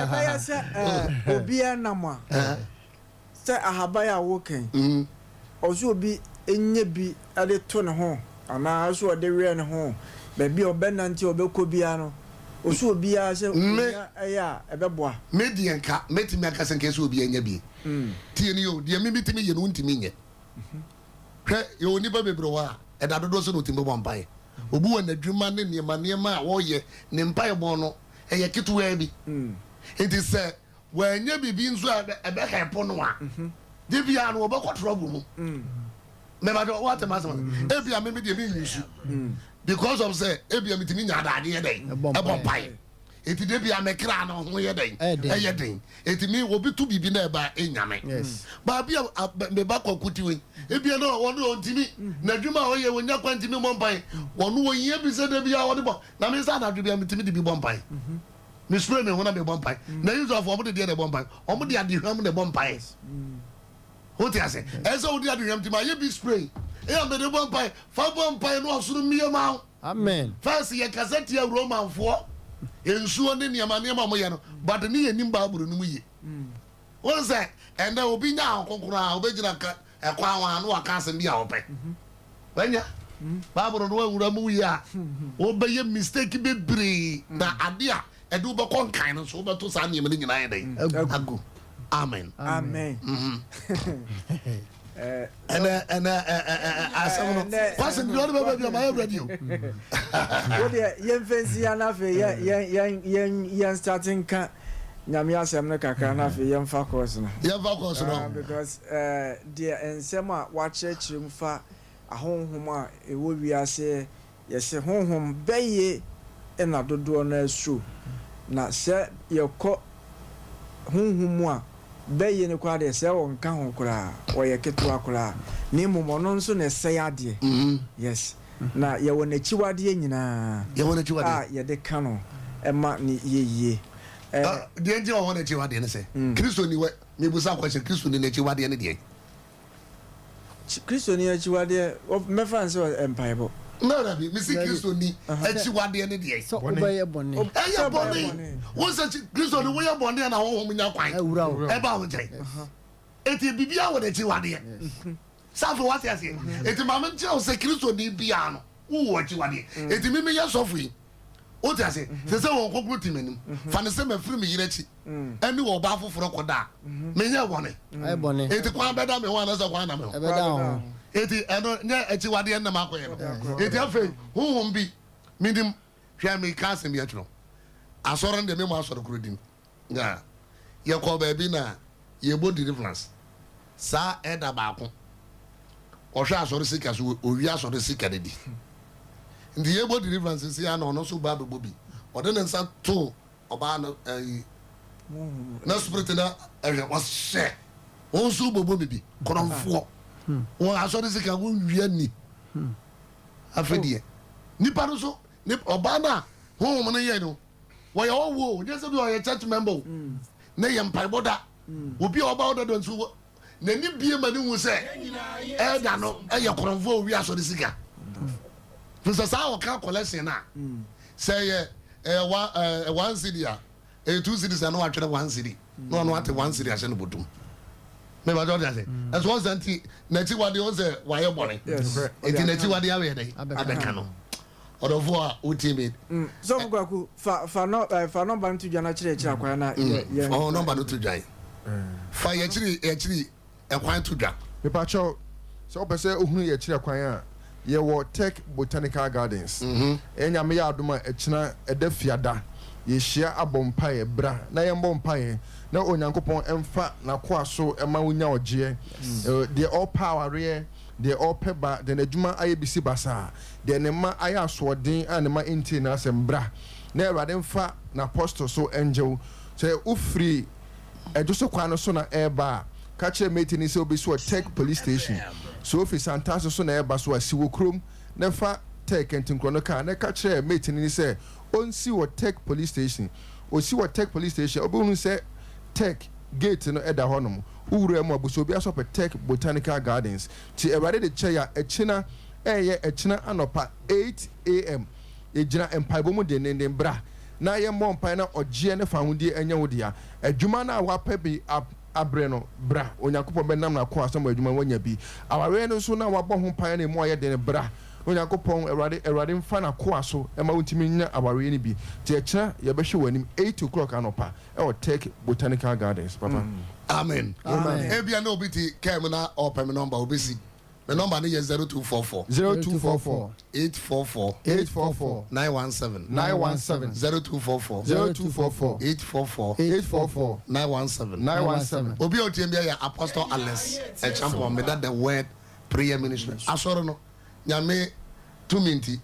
Ɛbɛyɛ sɛ obiara nam a Sɛ ahaban a woka yi, ɔwɔ sɛ obi nya bi de to ne ho anaa ɔwɔ sɛ ɔde wɛn ne ho baabi a ɔbɛnante a ɔbɛkɔ biara no, ɔwɔ sɛ obiara sɛ onya ɛyɛ a ɛbɛboa. Me deɛ nka mɛtumi aka sɛ nka ɛsɛ obiara nya bi. Tie nie o, deɛ me metumi yɛ no wontumi nyɛ. Hwɛ, yɛwɔ nnipa bebree wɔ hɔ a, ɛda dodoɔ sɛ na ɔtumi bɔ mpaeɛ. Obi wɔ n'adwuma ne nneɛma nneɛma a ɔyɛ, ne mpaebɔ no, ɛyɛ ketewaa bi. Nti sɛ Wanyɛ biribi nso a ɛbɛ help no a, de biara no wɔbɛkɔ trouble mu. Mɛba wate ma asɛm ebi a meme deɛ me nsu because of sɛ ebi a metumi nya adagye yɛ dɛn ɛbɔ mpae. Eti de bia me kra no ho yɛ dɛn ɛyɛ den. Eti me obi to biribi na ɛba enyame. Baabi a me ba kɔ kuti wei ebi a na wɔn ɔntumi n'adwuma a ɔyɛ wɔnya kwan ntumi mmɔ mpae. Wɔn wɔhia bi sɛ de bia wɔde bɔ na me nsa anadwo bia metumi de bi bɔ mpae. Me spray me ho na mebɔ mpae. Na Israelfoɔ wɔn de deɛ na ɛbɔ mpae. Wɔn de adehwam na ɛbɔ mpae. Wote ase? Ɛyɛ sɛ wode adehwam ti ma yɛ bi spray. Ɛyɛ mede bɔ mpae. Fa bɔ mpae na ɔsoro mmie ma wo. Amen. First yɛ kasa tia Romanfoɔ nsuo ne nneɛma nneɛma wɔn yɛ no but ne yɛ nim Bible no mu yie. Wɔn sɛ ɛnɛ obi nya ahokonkron a obɛgyina ka ɛkwan ho a na waka asɛm bi a ɔpɛ. Wanya Bible no wawura mu yie a wobɛyɛ mistake bebree na ade a ɛde wobɛkɔ nkan no nso wobɛto saa nneɛma no nyinaa yɛ dɛn agu. Amen. Amen. Ɛnɛ ɛnɛ asɛm no kwasɛm bi ɔde bɛbɛ bi ɔma yɛ ready o. Wo deɛ yɛmfa nsi ha na afei yɛn yɛn yɛn yɛn yɛn start nka Nyame asɛm no kakra na afei yɛmfa course no. Yɛmfa course no. Ah, because eh, deɛ nsɛm a wakyerɛkyerɛ mu fa ahonhom a ɛwɔ wiase yɛse honhom bɛye na dodoɔ no ara suro. Na sɛ yɛkɔ honhom mu a, bɛye no koraa deɛ sɛ ɔnka ho koraa, ɔyɛ ketewa koraa. Na mmom ɔno nso na ɛsɛe adeɛ. Yes. Na yɛwɔ n'akyiwadeɛ nyinaa Yɛwɔ n'akyiwadeɛ. a yɛde ka no ma no yɛ yie. Ɛ. Ah, deɛ nti a ɔwɔ n'akyiwadeɛ ne sɛ, Kristoni wɔ, mebusa question, Kristoni n'akyiwadeɛ ne deɛn? Kristoni akyiwadeɛ, mɛfa no sɛ mpaebɔ. No, dabi, mesi Kristoni akyiwadeɛ ne deɛ. Sɛ wobɛyɛ bɔne. Ɛyɛ bɔne. Wo sɛ Kristoni woyɛ bɔne a na honhom nya kwan. Ɛwura wo. Ɛba wo nkyɛn. Eti biribiara wɔ n'akyiwadeɛ. Sɛ afei wate aseɛ. Eti maame nkyerɛ wo sɛ Kristoni biara no wowɔ akyiwadeɛ. Eti me meyɛ sɔfo yi. Wote aseɛ? Sɛ sɛ wɔn kɔkoro ti m'anim. Fa no sɛ mafiri me yere akyi. Ɛne ɔbaa foforɔ kɔda a, menyɛɛ bɔne? Ayɛ bɔne. Enti kwan bɛda me ho anaasɛ kwan nna me ho? Ɛbɛda wo ho. Eti ɛno nyɛ akyiwadeɛ nnam akɔyɛ no. Eti afei honhom bi menim hwɛ meka asɛm bi akyerɛ wo. Asɔre no deɛ memmɔ asɔre koro din. Na yɛkɔɔ baabi na yɛbɔ deliverance. Saa ɛda baako ɔhwɛ asɔre sika so ɔwie asɔre sika no di. Nti yɛbɔ deliverance si a na ɔno nso ba bɛbɔ bi. Ɔde ne nsa too ɔbaa no ɛyi na spirit na ɛhwɛ ɔhyɛ wɔn nso bɔbɔ mi bi korɔnfoɔ wɔn asɔre sika wɔn wia ni afɛ deɛ nipa no so ɔbaa no a honhom no yɛ no wɔyɛ ɔwɔ o nyɛ sɛ bi ɔyɛ church member o na yɛ mpaebɔ da obi a ɔba ɔdɔdɔ nso n'ani bie ma ne hu sɛ ɛda no ɛyɛ korɔnfoɔ owi asɔre sika fi sɛ saa ɔka collection a sɛ ɛyɛ ɛyɛ one ɛɛ one cedi a ɛyɛ two cedis a na watwerɛ one cedi na ɔno ate one cedi ahyɛ no bɔtum mɛ bàtɛ ɔde ase ɛso ɔsɛ nti n'akyi wade ɔsɛ wayɛ bɔne eti n'akyi wade awɛ dɛ abɛka no ɔdɔfo a wotie mi. Sɔfo Kwaku fa fa nɔ ɛɛ fa nɔmba no to dwa na kyerɛkyerɛ akwan na yɛ yɛ. Ɔɔ nɔmba no to dwa yi fa yɛkyiri yɛkyiri ɛkwan to dwa. Mepakyɛw, sɛ wopɛ sɛ wohunu yɛn kyerɛ kwan a, yɛwɔ Tech Botanical Gardens. Ɛyɛ Nyame yɛ adom a, ɛkyena, ɛda Fiada, yɛhyia abɔ mpaeɛ. Bra na yɛmmɔ mpaeɛ na Onyankopɔn mfa N'akoa so ma wo nya ɔgyeɛ. Deɛ ɔrepɛ awareɛ, deɛ ɔrepɛ ba, deɛ n'adwuma ayɛ bisi basaa, deɛ ne mma ayɛ asoɔden a ne mma ntie n'asɛm, bra na Awurade mfa N'apostle so ngye wo. Sɛ wofiri Ɛdwo so kwan no so na ɛreba a, ka kyerɛ mate no sɛ obesi wɔ Turk Police Station. Sɛ ofi Santase so na ɛreba so a, si wɔ kurom na fa Turk Ntinkorɔ no kaa na ka kyerɛ mate no sɛ onsi wɔ Turk Police Station. Osi wɔ Turk Police Station a, wobɛhunu sɛ Turk gate no da hɔnom. Wo wura mu a, busa obiara sɛ ɔpɛ Turk Botanical Gardens. Nti Awurade de kyɛ yɛ a, ɛkyena ɛyɛ ɛkyena anɔpa 8 am. Yɛgyina mpaebɔ mu denneennen. Bra na yɛmmɔ mpaeɛ na ɔgyeɛ ne fawohodie nyɛ wo dea. Adwuma no a woapɛ bi abrɛ no, bra. Onyankopɔn bɛnam n'akoa so ama adwuma no woanya bi. Awareɛ no nso no a woabɔ ho mpaeɛ na ɛmu ayɛ den no, bra na Onyankopɔn, Awurade, Awurade mfa n'akoa so ma wontumi nnya awareɛ no bi. Nti ɛkyena yɛbɛhwɛ w'anim 8 o'clock anɔpa ɛwɔ Tech Botanical Gardens. Papa. Amen. Ebia na obi te kaa mu na ɔpɛ me nɔmba, obesi. Me nɔmba no yɛ 0244. 0244. 844. 844. 917. 917. 0244. 0244. 844. 844. 917. 917. Obi a otie bi yɛ Apostle Alex Acheampong, meda The Word Prayer Ministry. Asɔre no, Nyame tumi nti,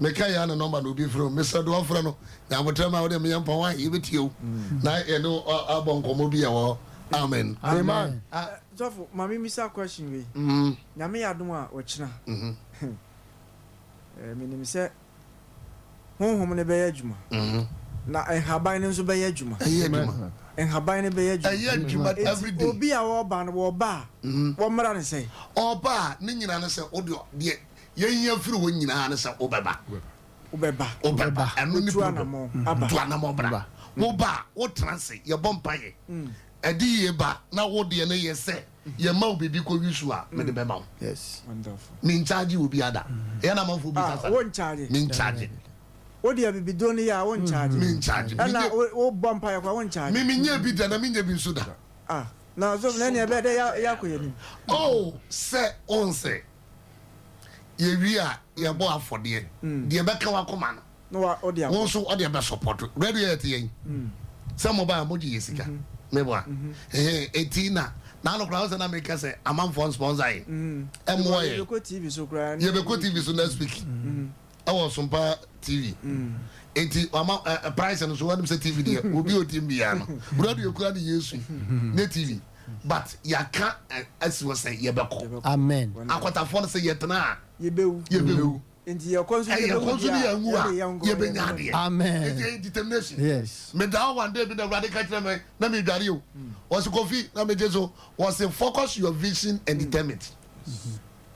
meka yɛ ana nɔmba na obi frɛ o. Mesrɛ de ɔfrɛ no, nyabotrɛ ma wode meyɛ mpɔn a yɛbɛtie o. Na yɛne abɔ nkɔmmɔ bi ɛwɔ hɔ. Amen. Amen. Sɔfo, ma me misa question wei. Nyame yɛ adom a ɔkyena. Menim sɛ honhom no bɛyɛ adwuma. Na nhaban no nso bɛyɛ adwuma. Ɛyɛ adwuma. Nhaban no bɛyɛ adwuma. Ɛyɛ adwuma every day. Obi a ɔreba no, wɔba a, wɔmmra ne sɛn? Ɔba a, ne nyinaa ne sɛ wode deɛ yɛhia firi hɔ nyinaa ne sɛ wobɛba. Wobɛba. Wobɛba. Ɛno ne Wotu anammɔn aba. Tu anammɔn bra. Woba a, wotena ase, yɛbɔ mpaeɛ. Ɛde yie ba na wo deɛ no yɛ sɛ yɛma wo biribi kɔ wi so a, mede bɛma wo. Yes. Wonderful. Menkyagye obi ada. Ɛyɛ na amanfoɔ bisa sa. Wo nkyagye. Menkyagye. Wo deɛ bibiduro no yɛ a wo nkyagye. Menkyagye. Ɛna wo bɔ mpaeɛ koraa wo nkyagye. Me menyɛ bi da na menyɛ bi nso da. Ah, na so na ɛnea ɛbɛyɛ dɛ yɛ akɔ yɛn anim. Oh, sɛ wɔn sɛ yɛwie a yɛbɔ afɔdeɛ deɛ ɛbɛka wakoma no. Na wa ɔde abɔ. Wɔn nso ɔde ɛbɛ support radio yɛ te yɛn sɛ mo ba a mo gye yɛ sika mebo a ɛhɛn eti na n'ano koraa ɔsɛ na mi ka sɛ amanfoɔ sponsor yɛ ɛmoa yɛ Yɛbɛkɔ TV so koraa. Yɛbɛkɔ TV so next week ɛwɔ Sompa TV eti ɔma ɛ price no so wɔn sɛ TV deɛ obi o ti mbia no radio kura ne Yesu ne TV but yaka ɛ ɛsi wɔ sɛ yɛbɛkɔ. Amen. Akɔtafoɔ no sɛ yɛtena a Yɛbɛwu. Yɛbɛwu. Nti yɛkɔ nso Ɛyɛ yɛbɛwu kɔ nso ne deɛ a, yɛn wu a yɛde yɛn nkɔ yɛbɛnya adeɛ. Amen. Eti ɛyɛ determination. Yes. Meda hɔ one day bi na Awurade ka kyerɛ me na medware o. Wɔsi Kofi na megye so. Wɔsi focus your vision and determined.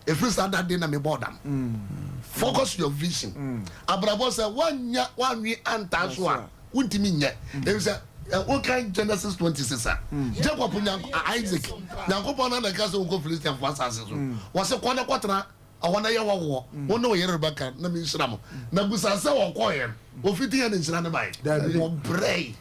Efiri saa that day na mebɔ dam. Focus your vision. Abrabɔ sɛ wanya wanwe antaa so a wontumi nyɛ. Ebi sɛ wokan Genesis 26 a Jacob nya Isaac Nyankopɔn na na ɛka sɛ wonkɔ Philistianfoɔ asase so. Wɔsi kɔ na kɔtena ɛhɔ na yɛ hɔhoɔ, wo ne wo yere Rebeka, na menhyira mo. Na busa sɛ wɔkɔeɛ no, wɔfiti yɛ ne nhyira no baeɛ? Wɔbrɛe.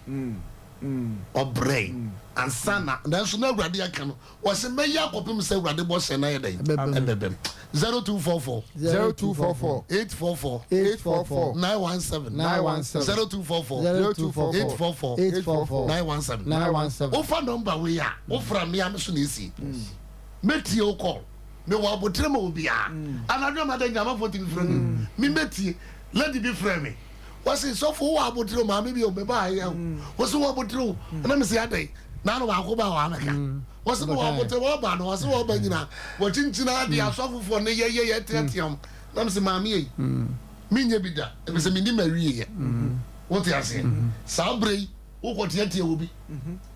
Ɔbrɛe ansa na, nanso na Awurade aka no, ɔse mɛyɛ akɔpem sɛ Awurade bɔhyɛ no ayɛ dɛn? Ɛbɛbam. 0244. 0244. 844. 844. 917. 917. 0244. 0244. 844. 844. 917. 917. Wofa nɔmba wei a, wofra mmea me so na esie. Mɛtie wo call. Mewɔ abotere ma obiara. Anadwo a mada nyinaa amanfoɔ tumi frɛ me. Me mɛtie. Lady bi frɛ me. Wɔse sɔfo wowɔ abotere o, maame bi o, mebaa ha yi o. Wɔse wowɔ abotere o. Ɛna mese adɛn? Na ano baako baa hɔ abɛka. Wɔse mewɔ abotere, wɔba no, wɔse wɔba nyinaa. Wɔkyinkyini adeɛ asɔfofoɔ no yɛyɛ yɛteatea wɔn. Na mese maame ei, menyɛ bi da, efisɛ mennim awieɛ. Wote aseɛ? Saa berɛ yi, wokɔteatea obi,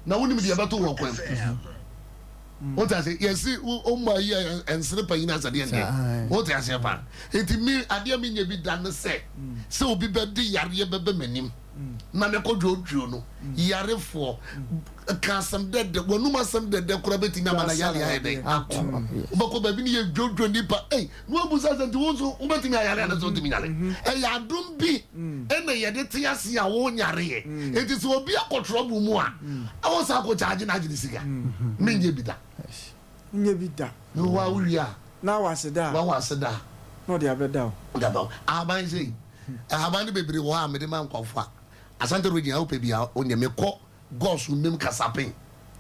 na wonim deɛ ɛbɛto wɔ kwan mu. Wote aseɛ? Yɛse wo mma yi a ɛnsere panyin asɛdeɛ ndeɛ. Wote aseɛ paa? Nti me adeɛ menyɛ bi da ne sɛ sɛ obi bɛde yareɛ bɛbɛ m'anim na mɛkɔ dwoodwoo no. Yarefoɔ ka asɛm dɛdɛ, w'anum asɛm dɛdɛ koraa bɛtumi ama na yareɛ ayɛ dɛn? Akɔ. Wobɛkɔ baabi ne yɛ dwoodwoo nipa, ei, na wabusa sɛ nti wo nso wobɛtumi ayare anasɛ wontumi nyare? Ɛyɛ adom bi ɛna yɛde te ase a wonyareɛ. Nti sɛ obi akɔ trouble mu a, ɛwɔ sɛ akɔ kyaagye no agye ne sika. Menyɛ bi da. Nyɛ bi da. Na wo a wowie a. Na wɔ aseda a. Na wɔ aseda a. Na ɔde abɛda wo. Ɔde aba wo. Ahaban sei, ahaban no bebree wɔ hɔ a mede ma nkurɔfoɔ a, Asante region a wopɛ biara wonyɛ. Mekɔ Gosu mem Kasapen.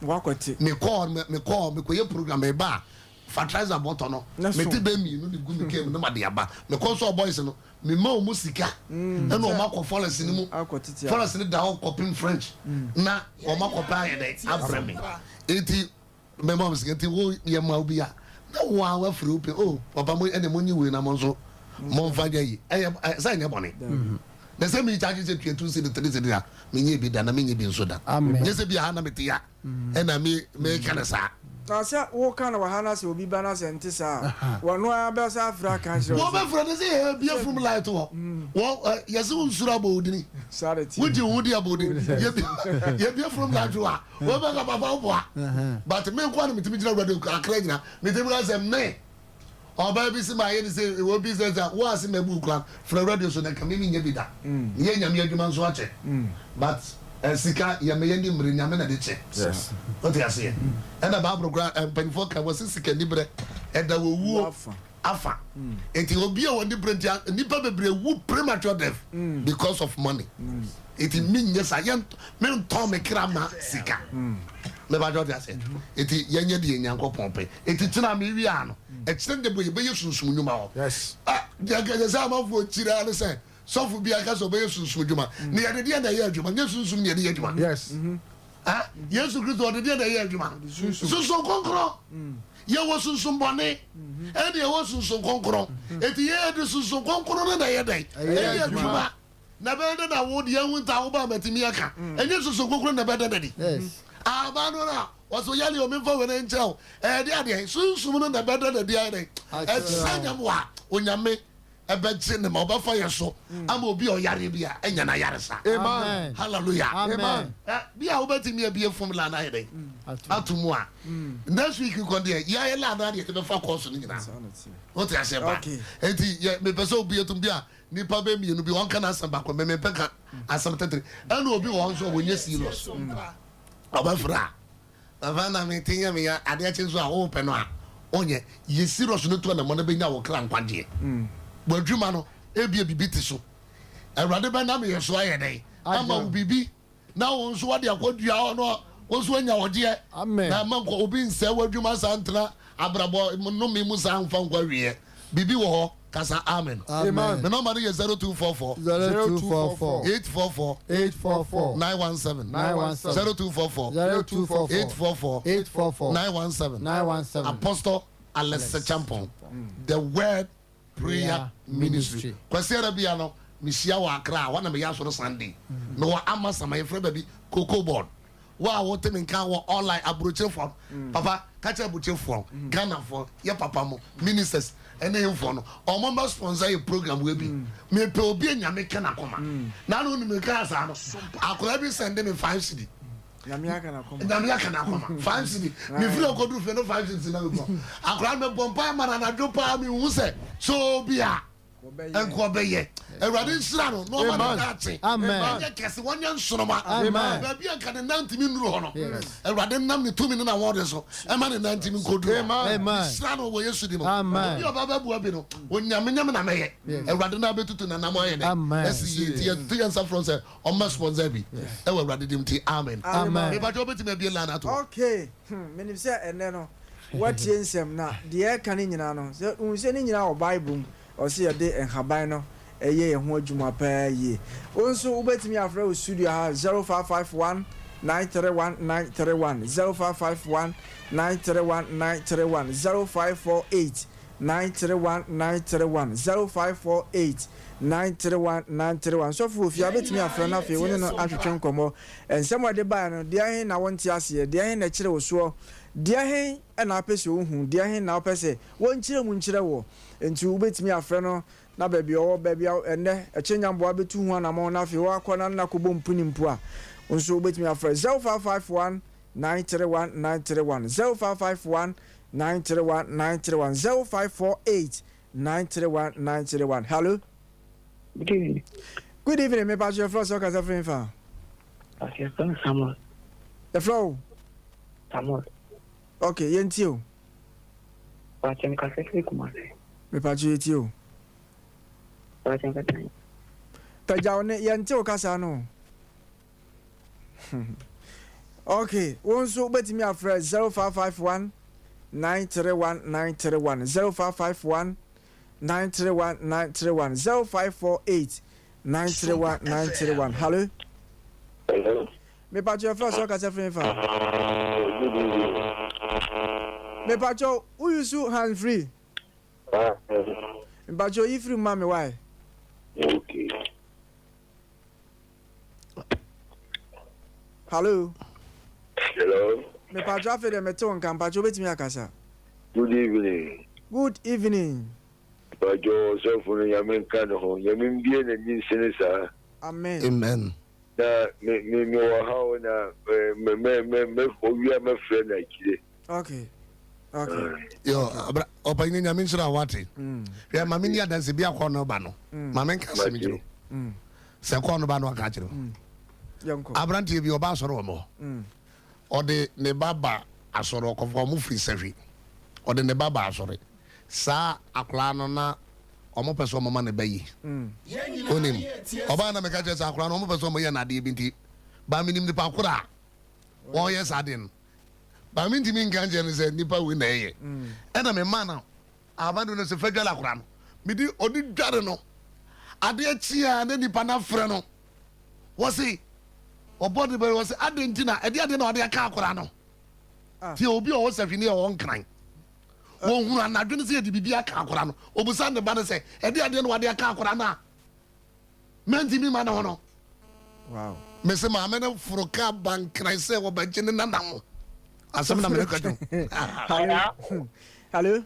Woakɔte. Mekɔ hɔ, mekɔ hɔ, mekɔyɛ program, meba a, fertilizer bɔtɔ no, mete bɛ mmienu de gu me kaa mu na made aba. Mekɔ nso a boys no, mema wɔn sika ɛna wɔn akɔ forest no mu. Forest no da hɔ kɔpem French na wɔn akɔpɛ ayɛ dɛ abrɛ me. Enti mema wɔn sika nti wo yɛ ma obi a na wo a wafiri wo pɛ oh papa mo ɛne mo nyi wei na mo nso mo nfa nyɛ yi ɛyɛ sɛ ɛnyɛ bɔne. Na sɛ mi charge sɛ tua 2 cedi 3 cedi a menyɛ bi da na menyɛ bi nso da. Nyɛ sɛ bi a ha na mete ya. Ɛna me meka no saa. Na sɛ woka no wɔ ha na sɛ obi ba na sɛ ɛnte saa a, wɔno ara bɛsan afrɛ aka akyerɛ wo sɛ. Wɔbɛfrɛ no sɛ yɛ bia fum light hɔ. Wɔ yɛse wo nsuro abɔ wo dini. Saa na ɛteɛ. Wogye wo ho di abɔ wo dini. Yɛ bia fum light hɔ a, wɔbɛka papa wo boa. But me nkoa na metumi gyina radio Accra nyina. Metumi ka sɛ me. Ɔbaa bi se mayɛ ne sei, wɔ bi sɛ sɛ wo ase mabu wo koraa frɛ radio so na nka me menyɛ bi da. Meyɛ Nyame adwuma nso akyɛ but sika yɛ meyɛ ne mmere Nyame na de kyɛ. Wote aseɛ? Ɛna Bible koraa mpanyinfoɔ ka wɔse sika nibrɛ ɛda wɔ wuo afa. Nti obi a wɔ nibrɛ nti nnipa bebree wu premature death because of money. Nti menyɛ saa yɛn mentɔn me kra ma sika. Mɛba ɔte aseɛ? Nti yɛnyɛ deɛ Nyankopɔn pɛ. Enti kyena me wie a no, ɛkyerɛ ne dɛ yɛbɛyɛ sunsum nnwuma hɔ. Yes. Ah, deɛ nka ɛsɛ sɛ amanfoɔ kyiri ara ne sɛ sɔfo bi aka sɛ ɔbɛyɛ sunsum adwuma. Na yɛde deɛ na ɛyɛ adwuma, nyɛ sunsum na yɛde yɛ adwuma. Yes. Ah, Yesu Kristo ɔde deɛ na ɛyɛ adwuma. Sunsum kronkron. Yɛwɔ sunsum bɔne, ɛne yɛwɔ sunsum kronkron. Enti yɛde sunsum kronkron no na ɛyɛ dɛn? Ɛyɛ adwuma. Na ɛbɛyɛ dɛn na wo deɛ ahunta wo ba a matumi aka? Ɛnyɛ sunsum kronkron na ɛbɛda no adi. Ahaban no a wɔsɛ yale o memfa wei no nkyerɛ wo. Ɛyɛ deɛ adeɛ sunsum no na ɛbɛda no adi ayɛ dɛn? Ɛkyerɛ nyam wɔ a Onyame ɛbɛgye ne ma ɔbɛfa yɛ so ama obi a ɔyareɛ bi a ɛnya n'ayaresa. Amen. Hallelujah. Amen. Bi a wobɛtumi abie fom la no ayɛ dɛn? Ato mu a. Next week kɔ deɛ yɛayɛ la no adeɛ yɛbɛfa kɔɔso no nyinaa. Wote aseɛ paa? Enti yɛ mepɛ sɛ obi atum bi a Nipa bɛ mienu bi ɔnka n'asɛm baako mɛ mepɛ ka asɛm tɛtɛrɛ ɛna obi wɔ hɔ nso a wɔnyɛ serious ɔbɛfrɛ a papa na me ti nyɛ me ya adeɛ kye nso a wopɛ no a ɔnyɛ yɛ serious no to anamɔ no bɛnya wo kra nkwagyeɛ w'adwuma no ebia biribi te so awurade bɛnam yɛ so ayɛ dɛn ama wo biribi Na wo nso wɔde akɔdua hɔ no, wo nso woanya ɔgyeɛ. Amen. Na mma nkɔ obi nsɛe w'adwuma saa ntena abrabɔ nnome mu saa mfa nkɔ awieɛ. Biribi wɔ hɔ, ka sa amen. Amen. Me nɔmba no yɛ 0244. 0244. 844. 844. 917. 917. 0244. 0244. 844. 844. 917. 917. Apostle Alex Champon. The Word Prayer Ministry. Kwasiada bia no mehyia wɔ Accra, hɔ na meyɛ asɔre Sunday. Mewɔ Amasaman, yɛfrɛ baabi Cocoa Board. Wo a wote me nka wɔ online, aburokyerefoɔ no, papa ka kyerɛ aburokyerefoɔ no, Ghanafoɔ, yɛ papa mo, ministers ɛne hemfoɔ no, wɔn mmɛ sponsor yɛ program wei bi. Mepɛ obi a Nyame ka n'akoma. Na ano wonim mekaa saa no, akwadaa bi sɛnde me 5 cedi. Nyame aka n'akoma. Nyame aka n'akoma. 5 cedi. Mefiri hɔ kɔduru fie no 5 cedi na mekɔ. Akwadaa no mebɔ mpaeɛ ma no anadwo paa mehu sɛ sɛ obi a. Nka ɔbɛyɛ. Awurade nhyira no na ɔma ne daakye ɛnyɛ kɛse, wɔnyɛ nsoroma. Baabi a nka ne nan ntumi nnuru hɔ no, Awurade nam ne tumi ne n'ahoɔden so ɛma ne nan ntumi nkɔduru hɔ. Mehyira no wɔ Yesu din mu. Obi a ɔba bɛboa bi no, Onyame nyame na mɛyɛ. Awurade nan bɛtutu n'anam ayɛ dɛ asi yie. Nti yɛto yɛn nsa frɛ wo sɛ ɔmmɛ sponsor bi ɛwɔ Awurade din mu nti amen. Mepakyɛ wobɛtumi abie line ato hɔ. Okay, hmm, menim sɛ ɛnnɛ no Woatie nsɛm, na deɛ ɛreka no nyinaa no, sɛ wohu sɛ ne nyinaa wɔ Bible mu, ɛwɔ sɛ yɛde nhaban no yɛ yɛn ho adwuma paa yie. Wo nso wobɛtumi afrɛ wɔ studio ha 0551 931 931, 0551 931 931, 0548 931 931, 0548 931 931. Sɔfo wɔ fie a, wobɛtumi afrɛ no afei wo ne no atwetwe nkɔmmɔ. Nsɛm a ɔde baeɛ no, deɛ he na wonte aseɛ? Deɛ he na ɛkyere wo soɔ? Deɛ he na wopɛ sɛ wohu? Deɛ he na wopɛ sɛ wɔnkyerɛ mu nkyerɛ woɔ? Enti wobɛtumi afrɛ no na baabi a ɔwɔ, baabi a ɛnnɛ ɛkyɛ nyamboa bɛtu ho anamɔn na afei woakɔ na ne no akɔbɔ mpuni mpo a, wo nso wobɛtumi afrɛ 0551 931 931, 0551 931 931, 0548 931 931. Hallo? Good evening. Good evening, me pacho yɛfrɛ wo sɛ wokasa firi mfa? Yɛfrɛ me Samuel. Yɛfrɛ wo? Samuel. Ok, yɛntie o. Pacho mekasa firi Kumasi. Me pacho yɛtie o. Pacho mekasa. Pagya wo ne yɛnte wo kasa no. Ok, wo nso wobɛtumi afrɛ 0551 931 931 0551 931 931 0548 931 931. Hello. Hello. Mepatwo yɛfrɛ sɛ ɔkasa firi fa. Good evening. Mepatwo wo use hand free. Mepatwo yi firi mu ma me why. Okay. Hello. Hello. Mepatwo afei deɛ mete wo nka mpatwo wobɛtumi akasa. Good evening. Good evening. Mpatwo ɔsɔfo no nyame nka ne ho nyame mbie n'ani nsene saa. Amen. Amen. Na me me me wɔ ha o na me me me me owia mɛfrɛ no akyire. Okay. Okay. Yo, abra ɔpanyin nyame nhyira wo ate. Hwɛ ma menni adanse bi akɔ no ba no. Ma menka asɛm nkyerɛ wo. Sɛ kɔɔ no ba no aka akyerɛ wo. Aberanteɛ bi ɔba asɔre wɔ me hɔ. Ɔde ne ba ba asɔre ɔkɔfa ɔmo firi sahwi. Ɔde ne ba ba asɔre. Saa akwadaa no na ɔmo pɛ sɛ ɔmo ma ne ba yi. Onim. Ɔbaa na meka kyerɛ sɛ akwadaa no ɔmo pɛ sɛ ɔmo yɛ no adeɛ bi nti ba menim nipa koro a ɔyɛ saa adeɛ no. Ba mentumi nka nkyerɛ no sɛ nipa wei na ɛyɛ. Ɛna me ma no ahaban no sɛ fa dware akwadaa no. Mede ɔde dware no. Adeɛ kye a na nipa no afrɛ no. Wɔse ɔbɔ ne bɛ wɔse adɛn nti na ɛde adeɛ na ɔde aka akwadaa no. Tie obi a ɔwɔ sahwini a ɔwɔ nkran. Wɔhunu anadwo no sɛ yɛde biribi aka akwadaa no. Ɔbusa ne ba no sɛ ɛde adeɛ na wɔde aka akwadaa no a mantumi ma ne ho no. Wow. Mese maame no foro kaa ba nkran sɛ wɔbɛgye ne nana ho. Asɛm na mene kwadwo. Hello. Hello.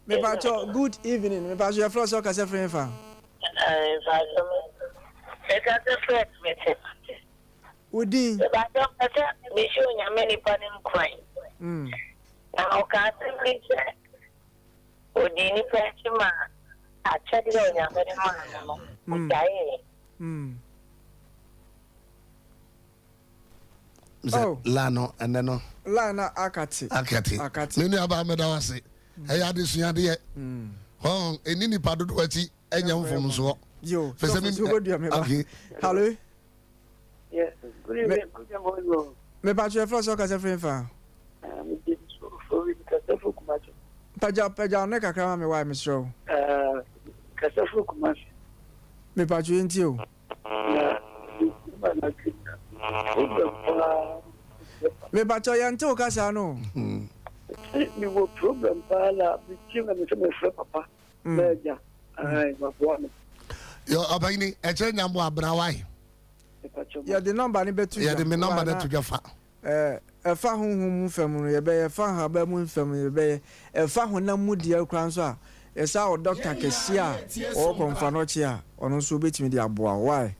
Mepacho good evening. Mepacho yɛfrɛ sɛ ɔkasa firi fa. Mepacho mekasa firi mete. Wo din? Mepacho mepɛ sɛ mehyɛ Onyame nipa no nkuran. Na ɔka asɛm bi sɛ Ɔdii nnipa akyi maa akyɛdeɛ a Onyame de maa no no, ɔgyaeeɛ. Sɛ la no ɛnɛ no. La na akate. Akate. Akate. Me nua baa meda wo ase. Ɛyɛ adesuadeɛ. Hɔn ɛni nipa dodoɔ akyi ɛnyɛ mfomsoɔ. Yo, Fɛ sɛ sɔfo me so wobɛdua me ba. Okay. Hello. Yes, good evening, good evening. Mepatwo yɛfrɛ sɛ ɔkasa firi mfa. Kasafo Kumasi. Pagya pagya ne kakra ma me wae mesrɛ wo. Kasafo Kumasi. Mepatwo yɛntie o. Na problem paa. Mepatwo yɛnte wo kasa no. Mewɔ problem paa na metie na mesɛ mefrɛ papa na agya maboa me. Yo ɔbɛnyini ɛkyerɛ nyambo abena wae. Yɛde nɔmba no bɛto dwa. Yɛde me nɔmba no to dwa fa. Ɛfa honhom mu fam no yɛbɛyɛ, ɛfa nhaban mu fam no yɛbɛyɛ, ɛfa honam mu deɛ koraa nso a, yɛsan wɔ dɔkta kɛseɛ a ɔwɔ Kɔmfoanɔkye a ɔno nso ɔbɛtumi de aboa wo. Why?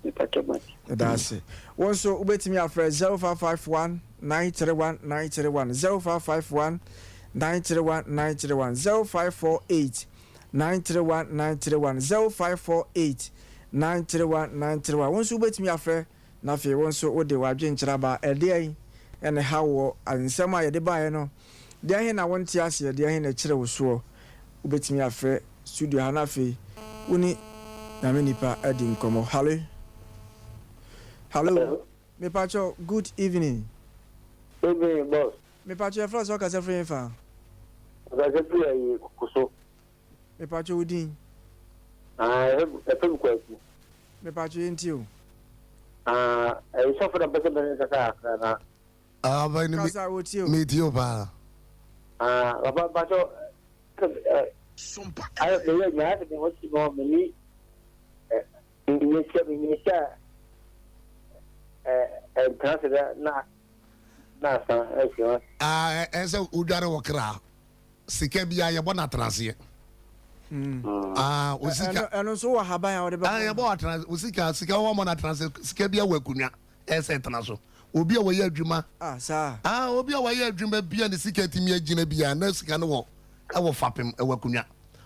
Yɛda ase. Wo nso wobɛtumi afrɛ 0551 931 931, 0551 931 931, 0548. 931 931, 0548 931 931. Wo nso wobɛtumi afrɛ na afei wo nso wode w'adwenkyerɛ aba. Ɛdeɛn na ɛha woɔ? Nsɛm a yɛde baeɛ no, deɛn he na wonte aseɛ? Deɛn he na ɛkyere wo soɔ? Wobɛtumi afrɛ studio ha na afei wo ne Nyame nipa adi nkɔmmɔ. Hallo? Hallo? Mepakyɛw, good evening. Evening, boss. Mepakyɛw, yɛfrɛ wo sɛ wokasa firi hefa? Mekasa firi ayi Kokoso. Mepakyɛw, wo din? Ah, yɛfrɛ me Kwaku. Mepakyɛw, yɛntie o. Ah, ɛyɛ sɔfo na mpɛ sɛ mene kasa kakra na. Ah, ɔbɛn no Kasa, wɔtie o. metie o paa. Ah, papa mpakyɛw, ayɛ meyɛ adwuma ayɛ sɛ me ho te me hɔ meni menyɛ menyɛ a ɛntena ase dɛ na na asan asi hɔ. Ah, ɛsɛ wodware wɔ kra. Sika bia yɛbɔ no atenaseɛ. Ah, osika. Ɛno nso wɔ haban a wɔde bɛbɔ. Ah, yɛbɔ atenase. Osika, sika wɔn mɔ no atenase. Sika bia wɔ akonnwa. Ɛsɛ tena so. Obi a wɔyɛ adwuma. Ah, saa. Ah, obi a wɔyɛ adwuma bia ne sika tumi agyina bia na sika no wɔ ɛwɔ fapem ɛwɔ akonnwa.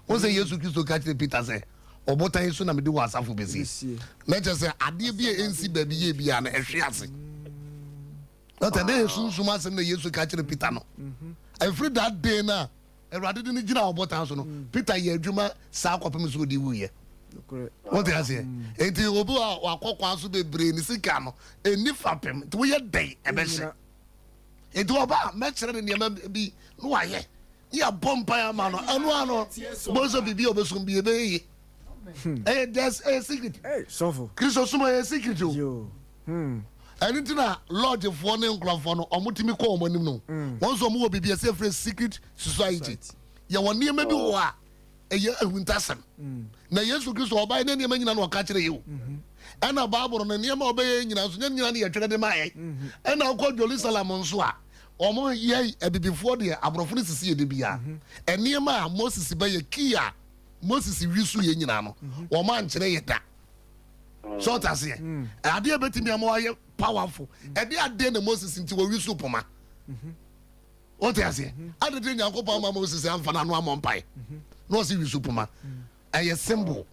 Wɔn sɛ Yesu Kristo ka kyerɛ Peter sɛ ɔbotan yi so na mede wɔ asafo bɛsie. Na kyerɛ sɛ adeɛ bi a ɛnsi baabi yie biara no ɛhwe ase. Ɔtɛ ne yɛ sunsum asɛm na Yesu ka kyerɛ Peter no. Ɛfiri that day no a Awurade de no gyina ɔbotan so no, Peter yɛ adwuma saa kɔpem sɛ ɔde wuiɛ. Wote aseɛ? Enti obi a wakɔ kwan so bebree ne sika no ɛnni fapem nti woyɛ dɛn ɛbɛhyɛ. Enti ɔba a mɛkyerɛ no nneɛma bi na wayɛ ne yɛabɔ mpaeɛ ama no ɛno ano bɔ sɛ biribi a ɔbɛsom bi ɛbɛyɛ yie. Ɛyɛ just ɛyɛ secret. Kristo som ɛyɛ secret o. Ɛno nti na lodgefoɔ ne nkurɔfoɔ no wɔtumi kɔ wɔn anim no. Wɔn nso wɔwɔ biribi a ɛsɛ yɛfrɛ secret society. Yɛwɔ nneɛma bi wɔ hɔ a ɛyɛ ahuntasɛm. Na Yesu Kristo ɔbaeɛ ne nneɛma nyinaa na ɔka kyerɛ yɛ o. Ɛna Bible no nneɛma a ɔbɛyɛ nyinaa nso nyɛ nyinaa ne yɛtwerɛ de maa yɛn. Ɛna wokɔ Jerusalem nso a wɔn yɛ abibifoɔ deɛ aborɔfo no sisi yɛ de bia. Nneɛma a Moses bɛyɛ key a Moses wi so yɛ nyinaa no wɔn ankyerɛ yɛ da. So ɔte aseɛ? Adeɛ bɛtumi ama wayɛ powerful. Ɛde adeɛ na Moses nti wɔwi so poma. Wote aseɛ? Ade te Nyankopɔn ama Moses amfa n'ano ammɔ mpae. Na ɔse wi so poma. Ɛyɛ symbol.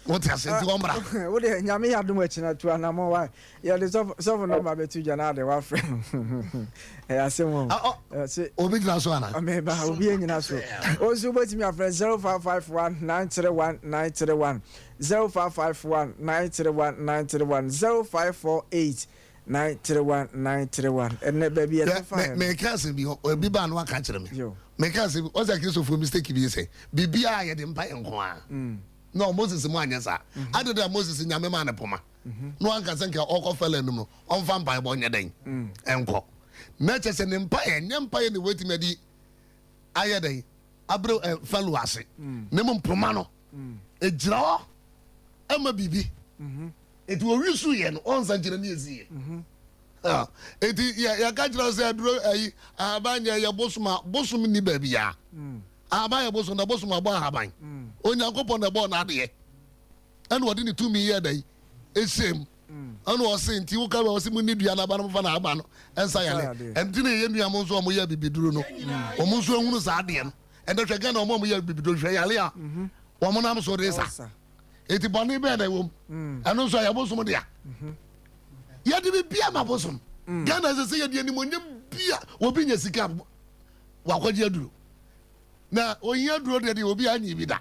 Wote aseɛ? Nti wɔmmra. Wo deɛ Nyame yɛ adom akyina tu anamɔ wa yɛde sɔfo sɔfo nɔmba bɛto dwa na ade wafrɛ no ɛyɛ asɛm o. Ɛse Obi gyina so ana? Meba obi anyina so. Wo nso wobɛtumi afrɛ 0551 931 931 0551 931 931 0548 931 931 Ɛnɛ baabi yɛte faeɛ no. Meka asɛm bi hɔ, obi baa no waka kyerɛ me. Meka asɛm bi, ɔsɛ Akristofoɔ mistake bi sɛ, biribiara yɛde mpaeɛ nko ara. No, Moses mu anyɛ saa. Ade da Moses Nyame maa no poma. Na wanka sɛ nka ɔkɔ Farao anim no, ɔmfa mpaebɔ nyɛ dɛn? Nkɔ. Na kyerɛ sɛ ne mpaeɛ, nyɛ mpaeɛ na wɔatumi adi ayɛ dɛn? Abrɛ Farao ase. Na mmom poma no, ɛgyina hɔ ɛma biribi. Enti wɔwi so yɛ no, ɔnsa nkyerɛ ne ɛsi yɛ. Enti yɛka kyerɛ sɛ aduro ayi, ahaban nyɛ yɛ bosom a, bosom nni baabiara. Ahaban yɛ bosom na bosom abɔ ahaban. Onyankopɔn na ɛbɔɔ n'adeɛ. Ɛna ɔde ne tumi yɛɛ dɛn? Ɛhyɛɛ mu. Ɛna ɔse nti woka bɛ ɔse munni dua no aba no momfa n'aba no ɛnsa yale. Ɛnti na ɛyɛ nua mo nso ɔmo yɛ abibiduro no. Ɔmo nso ehunu saa adeɛ no. Ɛnɛ hwɛ Ghana ɔmo a ɔmo yɛ abibiduro hwɛ yale a wɔn nam so de sa. Eti bɔne bɛn na ɛwɔ mu? Ɛno nso ɛyɛ bosom dea. Yɛde biribi ama bosom. Ghana sɛ sɛ yɛde animonyam bi a obi nya sika wakɔgye aduro. Na ohia aduro deɛ deɛ obi anyi bi da.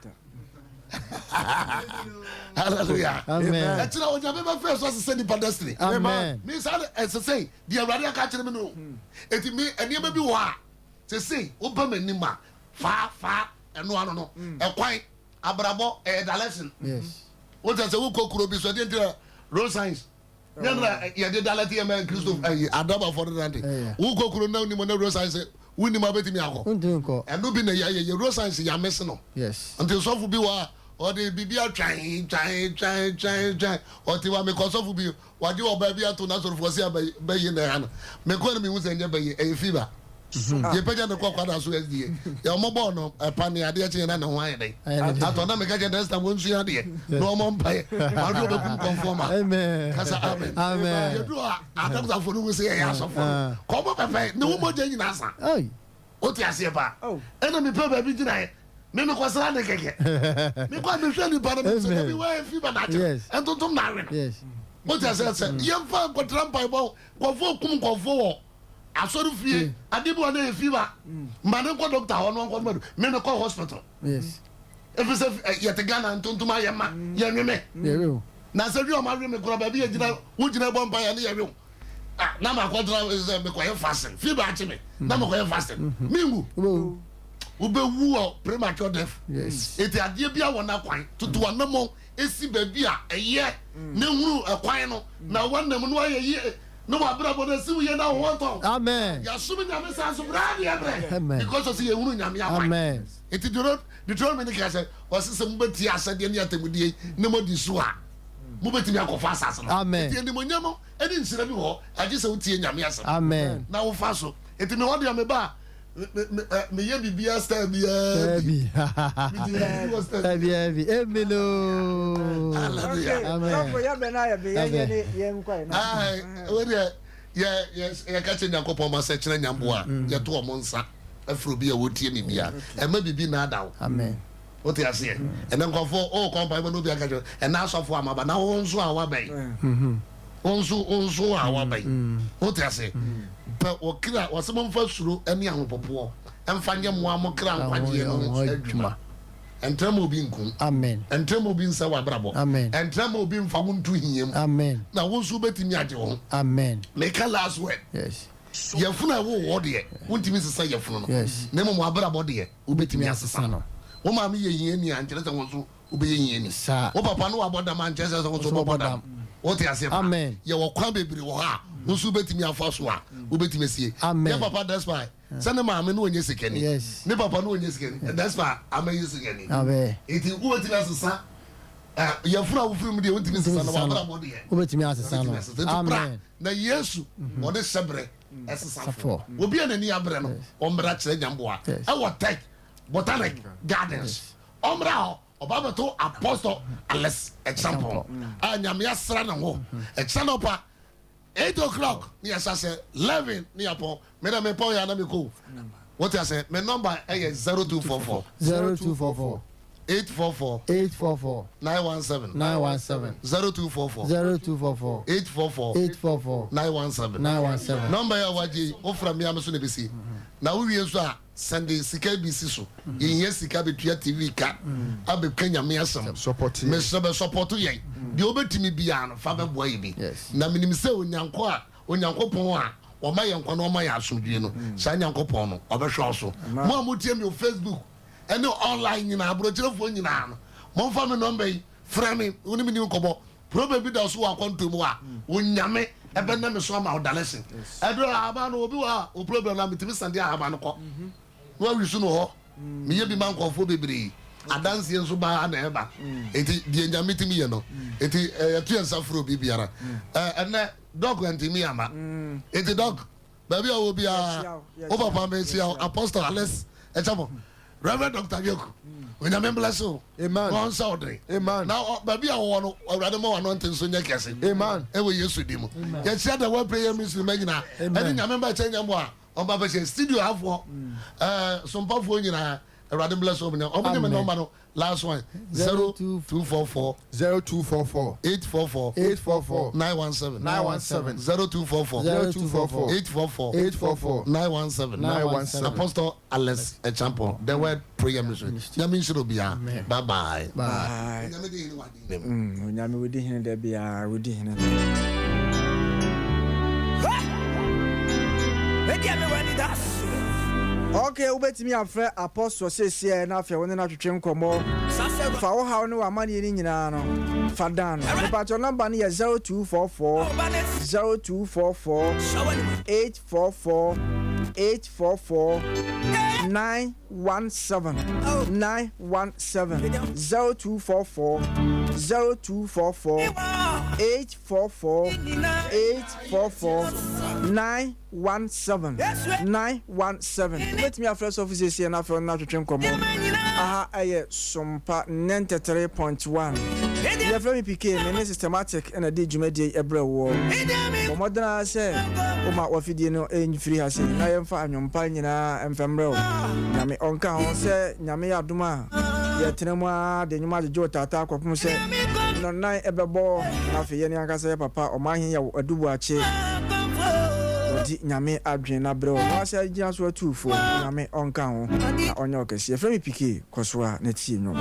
Hallelujah. Amen. Ɛkyerɛ onyame bɛfɛ so asesɛ nipa destiny. Amen. Me saa ɛsɛ sɛ deɛ awurade aka akyerɛ me no. Eti me nneɛma bi wɔ a sese woba m'anim a faa faa ɛno ano no ɛkwan abrabɔ ɛyɛ direction. Yes. Wote sɛ wokɔ kuro bi so ɛdeɛ nti na road signs nyɛ na yɛde dalɛte yɛ ma kristo ayi adabafo no nante. Wokɔ kuro na wonim na road signs wonim a wobɛtumi akɔ. Wontumi nkɔ. Ɛno bi na yɛayɛ yɛ road signs yɛamese no. Yes. Nti sɔfo bi wɔ a ɔde biribi atwan twan twan twan twan ɔte hɔ a mekɔ sɔfo bi Wagye ɔbaa bi ato n'asɔrefoɔ se bɛye na ɛha no. Mekɔɛ no mehu sɛ ɛnyɛ bɛye, ɛyɛ fever. Yɛpagya no kɔ kwada so SDA. Yɛ ɔmo bɔɔ no ɛpaneɛ adeɛ kyeeɛ na ne ho ayɛ dɛn? Atɔ na meka kyerɛ next time wɔnsua adeɛ na ɔmɔ mpaeɛ. Ɔde ɔbɛkum kɔmfoɔ ma. Kasa amen. Yɛduru hɔ a adɔkotafoɔ no hu sɛ yɛyɛ asɔfoɔ no. Kɔmɔ pɛpɛ ne wo mogya nyinaa sa. Wote aseɛ paa? Ɛna mepɛ baabi gyinaeɛ. Me mekɔsra ne kɛkɛ. Mekɔ a mehwɛ nipa no mesɛ dabi wɔyɛ fever na akyerɛ. Ntontom na awe no. Wote aseɛ sɛ yɛmfa nkɔtra mpaebɔ nkɔfoɔ kum nkɔfoɔ wɔ asɔre fie adeɛ bi wɔ na ɛyɛ fever ma ne nkɔ doctor hɔ no nkɔ no me mekɔ hospital. Ɛfiri sɛ yɛte Ghana ntontom ayɛ ma yɛnwe me. Na sɛ hwɛ ɔma we me korɔ baabi yɛgyina wogyina bɔ mpaeɛ ne yɛwe wo. Ah, na makɔtena sɛ mekɔyɛ fasting fever akye me na mekɔyɛ fasting menwu. Wobɛwu wɔ premature death. Eti adeɛ bi awɔ n'akwan tutu anamɔ esi baabi a ɛyɛ ne hunu ɛkwan no na wanam no ayɛ yie ne wabrabɔ no esi wo yie na wo ho ntɔ. Amen. Yɛasom Nyame saa nso bra ne yɛbrɛ. Amen. Because ɔsɛ yɛhunu Nyame akwan. Amen. Eti Deuteronomy no ka sɛ ɔsɛ sɛ mobɛtie ahyɛdeɛ ne atemmudeɛ yi na moadi so a mobɛtumi akɔfa asase no. Amen. Eti animonyam ne nhyira bi wɔ hɔ agye sɛ wotie Nyame asɛm. Amen. Na wofa so. Eti me hɔ deɛ meba a meyɛ biribiara style biara bi. Style biara bi. Amen ooo. Hallelujah. Amen. Sɔfo yɛ bɛ na yɛ bɛ yɛ yɛ ne yɛ nkɔ yɛ na. Ayi o deɛ yɛ yɛ yɛ ka kyerɛ Nyankopɔn ma sɛ kyerɛ nyamboa yɛ to ɔmo nsa afiri obi a wɔtie mi bia ɛma bibi na ada wo. Amen. Wote aseɛ ɛnɛ nkurɔfoɔ o kɔ mpa ɛbɛ na obi aka kyerɛ ɛnɛ asɔfo amaba na wɔn nso a wabɛn. Wo nso, wo nso a woaba yi, wote ase? Pɛ wɔ kra, wɔsɛ momfa suro ne ahopopoɔ mfa nyɛ mo ara mo kra nkwagyeɛ no ho adwuma. Ɛntra ma obi nku wo. Amen. Ɛntra ma obi nsɛ w'abrabɔ. Amen. Ɛntra ma obi mfa wo nto hia mu. Amen. Na wo nso wobɛtumi agye wo ho. Amen. Meka last word. Yes. Yafunu a ɛwɔ wɔ deɛ, wontumi nsesa yafunu no. Yes. Na mmom w'abrabɔ deɛ, wobɛtumi asesa no. Wo maame yɛ hiani a, nkyerɛ sɛ wo nso wobɛyɛ hiani. Saa. Wo papa no wabɔ dam a nkyerɛ sɛ wo nso wobɛbɔ dam. Wote aseɛ paa? Amen. Yɛwɔ kwan bebree wɔ hɔ a wo nso wobɛtumi afa so a wobɛtumi asie. Amen. Yɛ papa despite sɛ ne maame no ɔnyɛ sikani. Yes. Ne papa no ɔnyɛ sikani. Despite amɛyɛ sikani. Amen. Nti wobɛtumi asesa eh, yɛfunu a wofiri mu deɛ wontumi nsesa no wabrabɔ deɛ. Wobɛtumi asesa no. Wobɛtumi asesa. Nti bra Amen. na Yesu ɔde hyɛbrɛ ɛsesafoɔ. Safoɔ. Obi a n'ani abrɛ no ɔmmra kyerɛ Nyamboa Yes. ɛwɔ Tech Botanic Gardens. Ɔmmra hɔ, ɔba bɛto Apostle Alex Acheampong a Nyame asra ne ho. Ɛkyɛ nɔpa 8 o'clock ne yɛhyɛ ase 11 ne yɛpɔn. Me dɛ mepɔn yɛ a na mekɔ o. Wote ase? Me number ɛyɛ 0244 0244 844 844 917 917 0244 0244 844 844 917 917. Number yi a wagye yi, wofrɛ me a me so na ɛbɛsi. Na wowie nso a, Sɛnde sika bi si so. Yɛhia sika bɛtua TV ka abɛka Nyame asɛm. Mesrɛ bɛ sɔpɔto yɛn. Deɛ wobɛtumi biara no fa bɛboa yɛ bi. Na menim sɛ Onyankɔ a Onyankopɔn a ɔma yɛn nkwa na ɔma yɛn asomdwie no, saa Nyankopɔn no ɔbɛhwɛ wo so. Mo a motie me wɔ Facebook ɛne online nyinaa, aborɔkyerɛfoɔ nyinaa no, momfa me nɔmba yi frɛ me, wo ne me ni nkɔmmɔ. Problem bi da so wɔ akwantuo mu a, Onyame ɛbɛnam me so ama wo direction. Ɛduru ahaban no, obi wɔ hɔ a, wo problem no a, metumi sɛnde ahaban no kɔ na wawi so no hɔ. Meyɛ bi ma nkurɔfoɔ bebree. Adanseɛ nso baa na ɛba. Enti deɛ Nyame tumi yɛ no, enti yɛto yɛn nsa frɛ obi biara. Ɛnɛ, Doc antumi amma. Enti Doc, Baabi a ɔwɔ biara, wo papa mehyia wo, Apostle Alex Acheampong, Reverend Doctor Yoku, Onyame bless wo, Amen. na ɔnhyɛ wo den. Amen. Na baabi a wɔwɔ no, Awurade ma w'anointing nso nyɛ kɛse. Amen. Ɛwɔ Yesu din mu. Yɛhyia the Word Prayer Ministry ma nyinaa. Ɛne Nyame mba kyɛ nyɛ mmoa a ɔmba bɛhyɛ studio hafoɔ, ɛɛ sompafoɔ nyinaa. Awurade bless wɔn nyinaa. Wɔn nye me nɔmba no. Last one 0244 0244 844 844 917 917 0244 0244 844 844 917 917 Apostle Alex Acheampong, The Word Prayer Ministry. Nyame nhyira obiara. Bye bye. Bye. Onyame di hene wɔ ade nyinaa mu. Onyame wodi hene da biara, wodi hene. Ok, wobɛtumi afrɛ Apostle seesei na afei wo ne no atwetwe nkɔmmɔ. Fa wo haw ne w'amanneɛ no nyinaa no fa dan no. Mepakyɛw nɔmba no yɛ 0244 0244 844 844 917 917 0244 0244 844 844. 917 917. Wobɛtumi afrɛ sɔfo siesie na afei ɔno atwetwe nkɔmmɔ. Aha ɛyɛ Sompa 93.1. Yɛfrɛ me PK, me ne Systematic ɛna di dwumadie yi ɛbrɛ woɔ. Bɔ mmɔden ara sɛ woma wafidie no mfiri ha sei na yɛmfa anwompa nyinaa mfa mmerɛ wo. Nyame ɔnka ho sɛ Nyame yɛ adom a yɛtena mu ara de nnwom agyegye wo taataa kɔpem sɛ nnɔnnan ɛbɛbɔ na afei yɛne ankasa yɛ papa Ɔmanhene Yaw Adu Boakye wɔde Nyame adwene no abrɛ wo na wasa agyina so atu wo fo. Nyame ɔnka ho na ɔnyɛ wo kɛse. Yɛfrɛ me PK, kɔ so ara na tie nnwom.